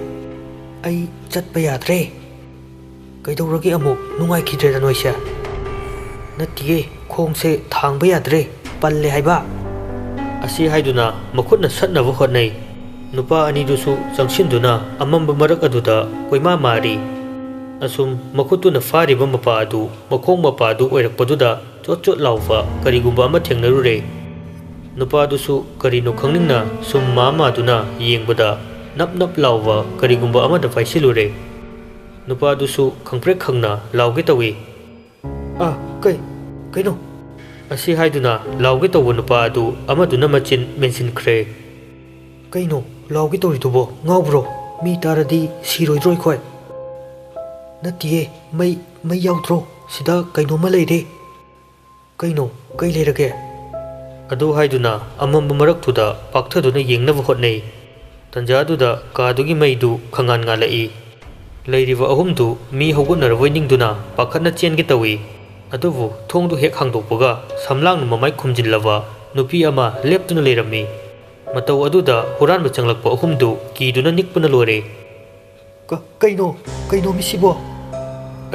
ꯑꯩ ꯆꯠꯄ ꯌꯥꯗ꯭ꯔꯦ꯫" "ꯀꯩꯗꯧꯔꯒꯦ ꯑꯃꯨꯛ? ꯅꯨꯡꯉꯥꯏꯈꯤꯗ꯭ꯔꯦꯗ ꯅꯣꯏꯁꯦ?" "ꯅꯠꯇꯤꯌꯦ, ꯈꯣꯡꯁꯦ ꯊꯥꯡꯕ ꯌꯥꯗ꯭ꯔꯦ, ꯄꯜꯂꯦ ꯍꯥꯏꯕ꯫" ꯑꯁꯤ ꯍꯥꯏꯗꯨꯅ ꯃꯈꯨꯠꯅ ꯁꯠꯅꯕ ꯍꯣꯠꯅꯩ꯫ ꯅꯨꯄꯥ ꯑꯅꯤꯗꯨꯁꯨ ꯆꯪꯁꯤꯟꯗꯨꯅ ꯑꯃꯝꯕ ꯃꯔꯛ ꯑꯗꯨꯗ ꯀꯣꯏꯃꯥ ꯃꯥꯔꯤ꯫ ꯑꯁꯨꯝ ꯃꯈꯨꯠꯇꯨꯅ ꯐꯥꯔꯤꯕ ꯃꯄꯥ ꯑꯗꯨ ꯃꯈꯣꯡ ꯃꯄꯥꯗꯨ ꯑꯣꯏꯔꯛꯄꯗꯨꯗ ꯆꯣꯠ ꯆꯣꯠ ꯂꯥꯎꯕ ꯀꯔꯤꯒꯨꯝꯕ ꯑꯃ ꯊꯦꯡꯅꯔꯨꯔꯦ꯫ ꯅꯨꯄꯥꯗꯨꯁꯨ ꯀꯔꯤꯅꯣ ꯈꯪꯅꯤꯡꯅ ꯁꯨꯝ ꯃꯥ ꯃꯥꯗꯨꯅ ꯌꯦꯡꯕꯗ ꯅꯞ ꯅꯞ ꯂꯥꯎꯕ ꯀꯔꯤꯒꯨꯝꯕ ꯑꯃꯗ ꯄꯥꯏꯁꯤꯜꯂꯨꯔꯦ꯫ ꯅꯨꯄꯥꯗꯨꯁꯨ ꯈꯪꯄ꯭ꯔꯦꯛ ꯈꯪꯅ ꯂꯥꯎꯒꯦ ꯇꯧꯏ꯫ "ꯑ, ꯀꯩ, ꯀꯩꯅꯣ?" ꯑꯁꯤ ꯍꯥꯏꯗꯨꯅ ꯂꯥꯎꯒꯦ ꯇꯧꯕ ꯅꯨꯄꯥ ꯑꯗꯨ ꯑꯃꯗꯨꯅ ꯃꯆꯤꯟ ꯃꯦꯟꯁꯤꯟꯈ꯭ꯔꯦ꯫ "ꯀꯩꯅꯣ ꯂꯥꯎꯒꯦ ꯇꯧꯔꯤꯗꯨꯕꯣ? ꯉꯥꯎꯕ꯭ꯔꯣ? ꯃꯤ ꯇꯥꯔꯗꯤ ꯁꯤꯔꯣꯏꯗ꯭ꯔꯣ ꯑꯩꯈꯣꯏ?" "ꯅꯠꯇꯤꯌꯦ, ꯃꯩ, ꯃꯩ ꯌꯥꯎꯗ꯭ꯔꯣ? ꯁꯤꯗ ꯀꯩꯅꯣꯝꯃ ꯂꯩꯔꯦ꯫" "ꯀꯩꯅꯣ? ꯀꯩ ꯂꯩꯔꯒꯦ?" ꯑꯗꯨ ꯍꯥꯏꯗꯨꯅ ꯑꯃꯝꯕ ꯃꯔꯛꯇꯨꯗ ꯄꯥꯛꯊꯗꯨꯅ ꯌꯦꯡꯅꯕ ꯍꯣꯠꯅꯩ꯫ ꯇꯟꯖꯥꯗꯨꯗ ꯀꯥꯗꯨꯒꯤ ꯃꯩꯗꯨ ꯈꯪꯉꯥꯟ ꯉꯥꯜꯂꯛꯏ꯫ ꯂꯩꯔꯤꯕ ꯑꯍꯨꯝꯗꯨ ꯃꯤ ꯍꯧꯒꯠꯅꯔꯕꯣꯏ ꯅꯤꯡꯗꯨꯅ ꯄꯥꯈꯠꯅ ꯆꯦꯟꯒꯦ ꯇꯧꯏ꯫ ꯑꯗꯨꯕꯨ ꯊꯣꯡꯗꯨ ꯍꯦꯛ ꯍꯥꯡꯗꯣꯛꯄꯒ ꯁꯝꯂꯥꯡꯅ ꯃꯃꯥꯏ ꯈꯨꯝꯖꯤꯜꯂꯕ ꯅꯨꯄꯤ ꯑꯃ ꯂꯦꯞꯇꯨꯅ ꯂꯩꯔꯝꯃꯤ꯫ ꯃꯇꯧ ꯑꯗꯨꯗ ꯍꯨꯔꯥꯟꯕ ꯆꯪꯂꯛꯄ ꯑꯍꯨꯝꯗꯨ ꯀꯤꯗꯨꯅ ꯅꯤꯛꯄꯅ ꯂꯣꯏꯔꯦ꯫ "ꯀ-, ꯀꯩꯅꯣ? ꯀꯩꯅꯣ ꯃꯤꯁꯤꯕꯣ?"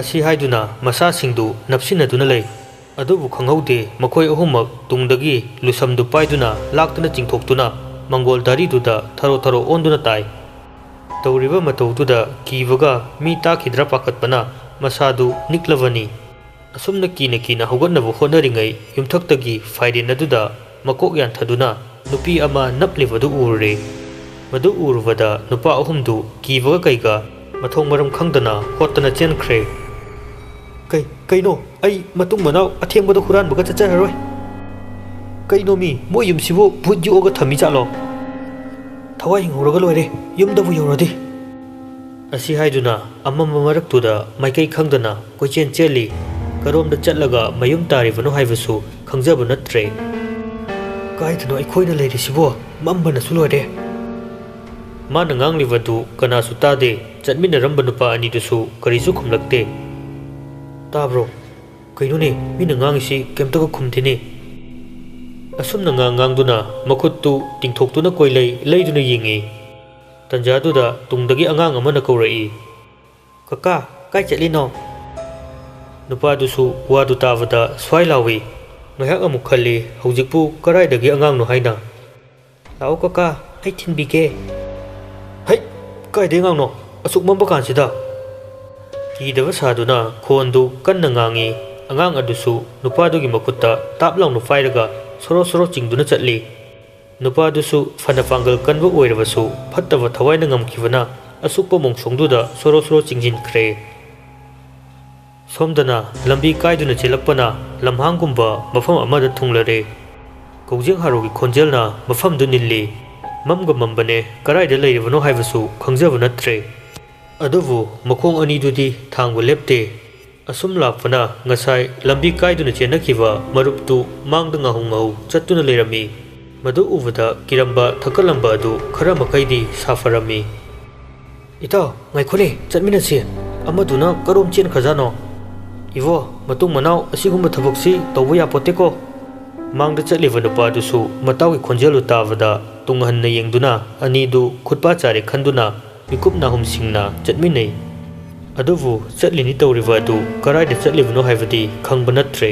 ꯑꯁꯤ ꯍꯥꯏꯗꯨꯅ ꯃꯁꯥꯁꯤꯡꯗꯨ ꯅꯞꯁꯤꯟꯅꯗꯨꯅ ꯂꯩ꯫ ꯑꯗꯨꯕꯨ ꯈꯪꯍꯧꯗꯦ, ꯃꯈꯣꯏ ꯑꯍꯨꯝꯃꯛ ꯇꯨꯡꯗꯒꯤ ꯂꯨꯁꯝꯗꯨ ꯄꯥꯏꯗꯨꯅ ꯂꯥꯛꯇꯅ ꯆꯤꯡꯊꯣꯛꯇꯨꯅ ꯃꯪꯒꯣꯜ ꯗꯥꯔꯤꯗꯨꯗ ꯊꯔꯣ ꯊꯔꯣ ꯑꯣꯟꯗꯨꯅ ꯇꯥꯏ꯫ ꯇꯧꯔꯤꯕ ꯃꯇꯧꯗꯨꯗ ꯀꯤꯕꯒ ꯃꯤ ꯇꯥꯈꯤꯗ꯭ꯔꯥ ꯄꯥꯈꯠꯄꯅ ꯃꯁꯥꯗꯨ ꯅꯤꯛꯂꯕꯅꯤ꯫ ꯑꯁꯨꯝꯅ ꯀꯤꯅ ꯀꯤꯅ ꯍꯧꯒꯠꯅꯕ ꯍꯣꯠꯅꯔꯤꯉꯩ ꯌꯨꯝꯊꯛꯇꯒꯤ ꯐꯥꯏꯔꯦꯟ ꯑꯗꯨꯗ ꯃꯀꯣꯛ ꯌꯥꯟꯊꯗꯨꯅ ꯅꯨꯄꯤ ꯑꯃ ꯅꯞꯂꯤꯕꯗꯨ ꯎꯔꯨꯔꯦ꯫ ꯃꯗꯨ ꯎꯔꯨꯕꯗ ꯅꯨꯄꯥ ꯑꯍꯨꯝꯗꯨ ꯀꯤꯕꯒ ꯀꯩꯒ ꯃꯊꯣꯡ ꯃꯔꯝ ꯈꯪꯗꯅ ꯍꯣꯠꯇꯅ ꯆꯦꯟꯈ꯭ꯔꯦ꯫ "ꯀꯩ-, ꯀꯩꯅꯣ? ꯑꯩ ꯃꯇꯨꯡ ꯃꯅꯥꯎ ꯑꯊꯦꯡꯕꯗ ꯍꯨꯔꯥꯟꯕꯒ ꯆꯠꯆꯔꯔꯣꯏ꯫" ꯀꯩꯅꯣꯃꯤ, ꯃꯣꯏ ꯌꯨꯝꯁꯤꯕꯨ ꯚꯨꯠ ꯌꯣꯛꯑꯒ ꯊꯝꯃꯤ ꯖꯥꯠꯂꯣ? ꯊꯋꯥꯏ ꯍꯤꯡꯍꯧꯔꯒ ꯂꯣꯏꯔꯦ, ꯌꯨꯝꯗꯕꯨ ꯌꯧꯔꯗꯤ꯫ ꯑꯁꯤ ꯍꯥꯏꯗꯨꯅ ꯑꯃꯝꯕ ꯃꯔꯛꯇꯨꯗ ꯃꯥꯏꯀꯩ ꯈꯪꯗꯅ ꯀꯣꯏꯆꯦꯟ ꯆꯦꯜꯂꯤ꯫ ꯀꯔꯣꯝꯗ ꯆꯠꯂꯒ ꯃꯌꯨꯝ ꯇꯥꯔꯤꯕꯅꯣ ꯍꯥꯏꯕꯁꯨ ꯈꯪꯖꯕ ꯅꯠꯇ꯭ꯔꯦ꯫ ꯀꯥꯏꯗꯅꯣ ꯑꯩꯈꯣꯏꯅ ꯂꯩꯔꯤꯁꯤꯕꯣ? ꯃꯝꯕꯅꯁꯨ ꯂꯣꯏꯔꯦ꯫ ꯃꯥꯅ ꯉꯥꯡꯂꯤꯕꯗꯨ ꯀꯅꯥꯁꯨ ꯇꯥꯗꯦ꯫ ꯆꯠꯃꯤꯟꯅꯔꯝꯕ ꯅꯨꯄꯥ ꯑꯅꯤꯗꯨꯁꯨ ꯀꯔꯤꯁꯨ ꯈꯨꯝꯂꯛꯇꯦ꯫ ꯇꯥꯕ꯭ꯔꯣ? ꯀꯩꯅꯣꯅꯦ, ꯃꯤꯅ ꯉꯥꯡꯉꯤꯁꯤ ꯀꯩꯝꯇꯒ ꯈꯨꯝꯗꯦꯅꯦ꯫ ꯑꯁꯨꯝꯅ ꯉꯥꯡ ꯉꯥꯡꯗꯨꯅ ꯃꯈꯨꯠꯇꯨ ꯇꯤꯡꯊꯣꯛꯇꯨꯅ ꯀꯣꯏꯂꯩ ꯂꯩꯗꯨꯅ ꯌꯦꯡꯉꯤ꯫ ꯇꯟꯖꯥꯗꯨꯗ ꯇꯨꯡꯗꯒꯤ ꯑꯉꯥꯡ ꯑꯃꯅ ꯀꯧꯔꯛꯏ꯫ "ꯀꯀꯥ, ꯀꯥꯏ ꯆꯠꯂꯤꯅꯣ?" ꯅꯨꯄꯥꯗꯨꯁꯨ ꯋꯥꯗꯨ ꯇꯥꯕꯗ ꯁ꯭ꯋꯥꯏ ꯂꯥꯎꯏ꯫ ꯉꯥꯏꯍꯥꯛ ꯑꯃꯨꯛ ꯈꯜꯂꯤ, ꯍꯧꯖꯤꯛꯄꯨ ꯀꯔꯥꯏꯗꯒꯤ ꯑꯉꯥꯡꯅꯣ ꯍꯥꯏꯅ꯫ "ꯂꯥꯛꯑꯣ ꯀꯀꯥ, ꯑꯩ ꯊꯤꯟꯕꯤꯒꯦ꯫" "ꯍꯩꯠ! ꯀꯥꯏꯗꯩ ꯑꯉꯥꯡꯅꯣ? ꯑꯁꯨꯛ ꯃꯝꯕ ꯀꯥꯟꯁꯤꯗ?" ꯀꯤꯗꯕ ꯁꯥꯗꯨꯅ ꯈꯣꯟꯗꯨ ꯀꯟꯅ ꯉꯥꯡꯉꯤ꯫ ꯑꯉꯥꯡ ꯑꯗꯨꯁꯨ ꯅꯨꯄꯥꯗꯨꯒꯤ ꯃꯈꯨꯠꯇ ꯇꯥꯞ ꯂꯥꯎꯅ ꯄꯥꯏꯔꯒ ꯁꯣꯔꯣ ꯁꯣꯔꯣ ꯆꯤꯡꯗꯨꯅ ꯆꯠꯂꯤ꯫ ꯅꯨꯄꯥꯗꯨꯁꯨ ꯐꯅ ꯄꯥꯡꯒꯜ ꯀꯟꯕ ꯑꯣꯏꯔꯕꯁꯨ ꯐꯠꯇꯕ ꯊꯋꯥꯏꯅ ꯉꯝꯈꯤꯕꯅ ꯑꯁꯨꯛꯄ ꯃꯣꯡꯁꯣꯡꯗꯨꯗ ꯁꯣꯔꯣ ꯁꯣꯔꯣ ꯆꯤꯡꯁꯤꯟꯈ꯭ꯔꯦ꯫ ꯁꯣꯝꯗꯅ ꯂꯝꯕꯤ ꯀꯥꯏꯗꯨꯅ ꯆꯦꯜꯂꯛꯄꯅ ꯂꯝꯍꯥꯡꯒꯨꯝꯕ ꯃꯐꯝ ꯑꯃꯗ ꯊꯨꯡꯂꯔꯦ꯫ ꯀꯧꯖꯦꯡ ꯍꯥꯔꯣꯒꯤ ꯈꯣꯟꯖꯦꯜꯅ ꯃꯐꯝꯗꯨ ꯅꯤꯜꯂꯤ꯫ ꯃꯝꯒ ꯃꯝꯕꯅꯦ, ꯀꯗꯥꯏꯗ ꯂꯩꯔꯤꯕꯅꯣ ꯍꯥꯏꯕꯁꯨ ꯈꯪꯖꯕ ꯅꯠꯇ꯭ꯔꯦ꯫ ꯑꯗꯨꯕꯨ ꯃꯈꯣꯡ ꯑꯅꯤꯗꯨꯗꯤ ꯊꯥꯡꯕ ꯂꯦꯞꯇꯦ꯫ ꯑꯁꯨꯝ ꯂꯥꯛꯄꯅ ꯉꯁꯥꯏ ꯂꯝꯕꯤ ꯀꯥꯏꯗꯨꯅ ꯆꯦꯟꯅꯈꯤꯕ ꯃꯔꯨꯞꯇꯨ ꯃꯥꯡꯗ ꯉꯥꯍꯧ ꯉꯥꯍꯧ ꯆꯠꯇꯨꯅ ꯂꯩꯔꯝꯃꯤ꯫ ꯃꯗꯨ ꯎꯕꯗ ꯀꯤꯔꯝꯕ ꯊꯛꯀꯠꯂꯝꯕ ꯑꯗꯨ ꯈꯔ ꯃꯈꯩꯗꯤ ꯁꯥꯐꯔꯝꯃꯤ꯫ "ꯏꯇꯥꯎ, ꯉꯥꯏꯈꯣꯅꯦ, ꯆꯠꯃꯤꯟꯅꯁꯤ꯫ ꯑꯃꯗꯨꯅ ꯀꯔꯣꯝ ꯆꯦꯟꯈ꯭ꯔꯖꯥꯠꯅꯣ? ꯏꯕꯣ, ꯃꯇꯨꯡ ꯃꯅꯥꯎ ꯑꯁꯤꯒꯨꯝꯕ ꯊꯕꯛꯁꯤ ꯇꯧꯕ ꯌꯥꯄꯣꯠꯇꯦꯀꯣ꯫" ꯃꯥꯡꯗ ꯆꯠꯂꯤꯕ ꯅꯨꯄꯥꯗꯨꯁꯨ ꯃꯇꯥꯎꯒꯤ ꯈꯣꯟꯖꯦꯜꯗꯨ ꯇꯥꯕꯗ ꯇꯨꯡ ꯍꯟꯅ ꯌꯦꯡꯗꯨꯅ ꯑꯅꯤꯗꯨ ꯈꯨꯠꯄꯥ ꯆꯥꯔꯦ ꯈꯟꯗꯨꯅ ꯃꯤꯀꯨꯞ ꯅꯥꯍꯨꯝꯁꯤꯡꯅ ꯆꯠꯃꯤꯟꯅꯩ꯫ ꯑꯗꯨꯕꯨ ꯆꯠꯂꯤꯅꯤ ꯇꯧꯔꯤꯕ ꯑꯗꯨ ꯀꯔꯥꯏꯗ ꯆꯠꯂꯤꯕꯅꯣ ꯍꯥꯏꯕꯗꯤ ꯈꯪꯕ ꯅꯠꯇ꯭ꯔꯦ꯫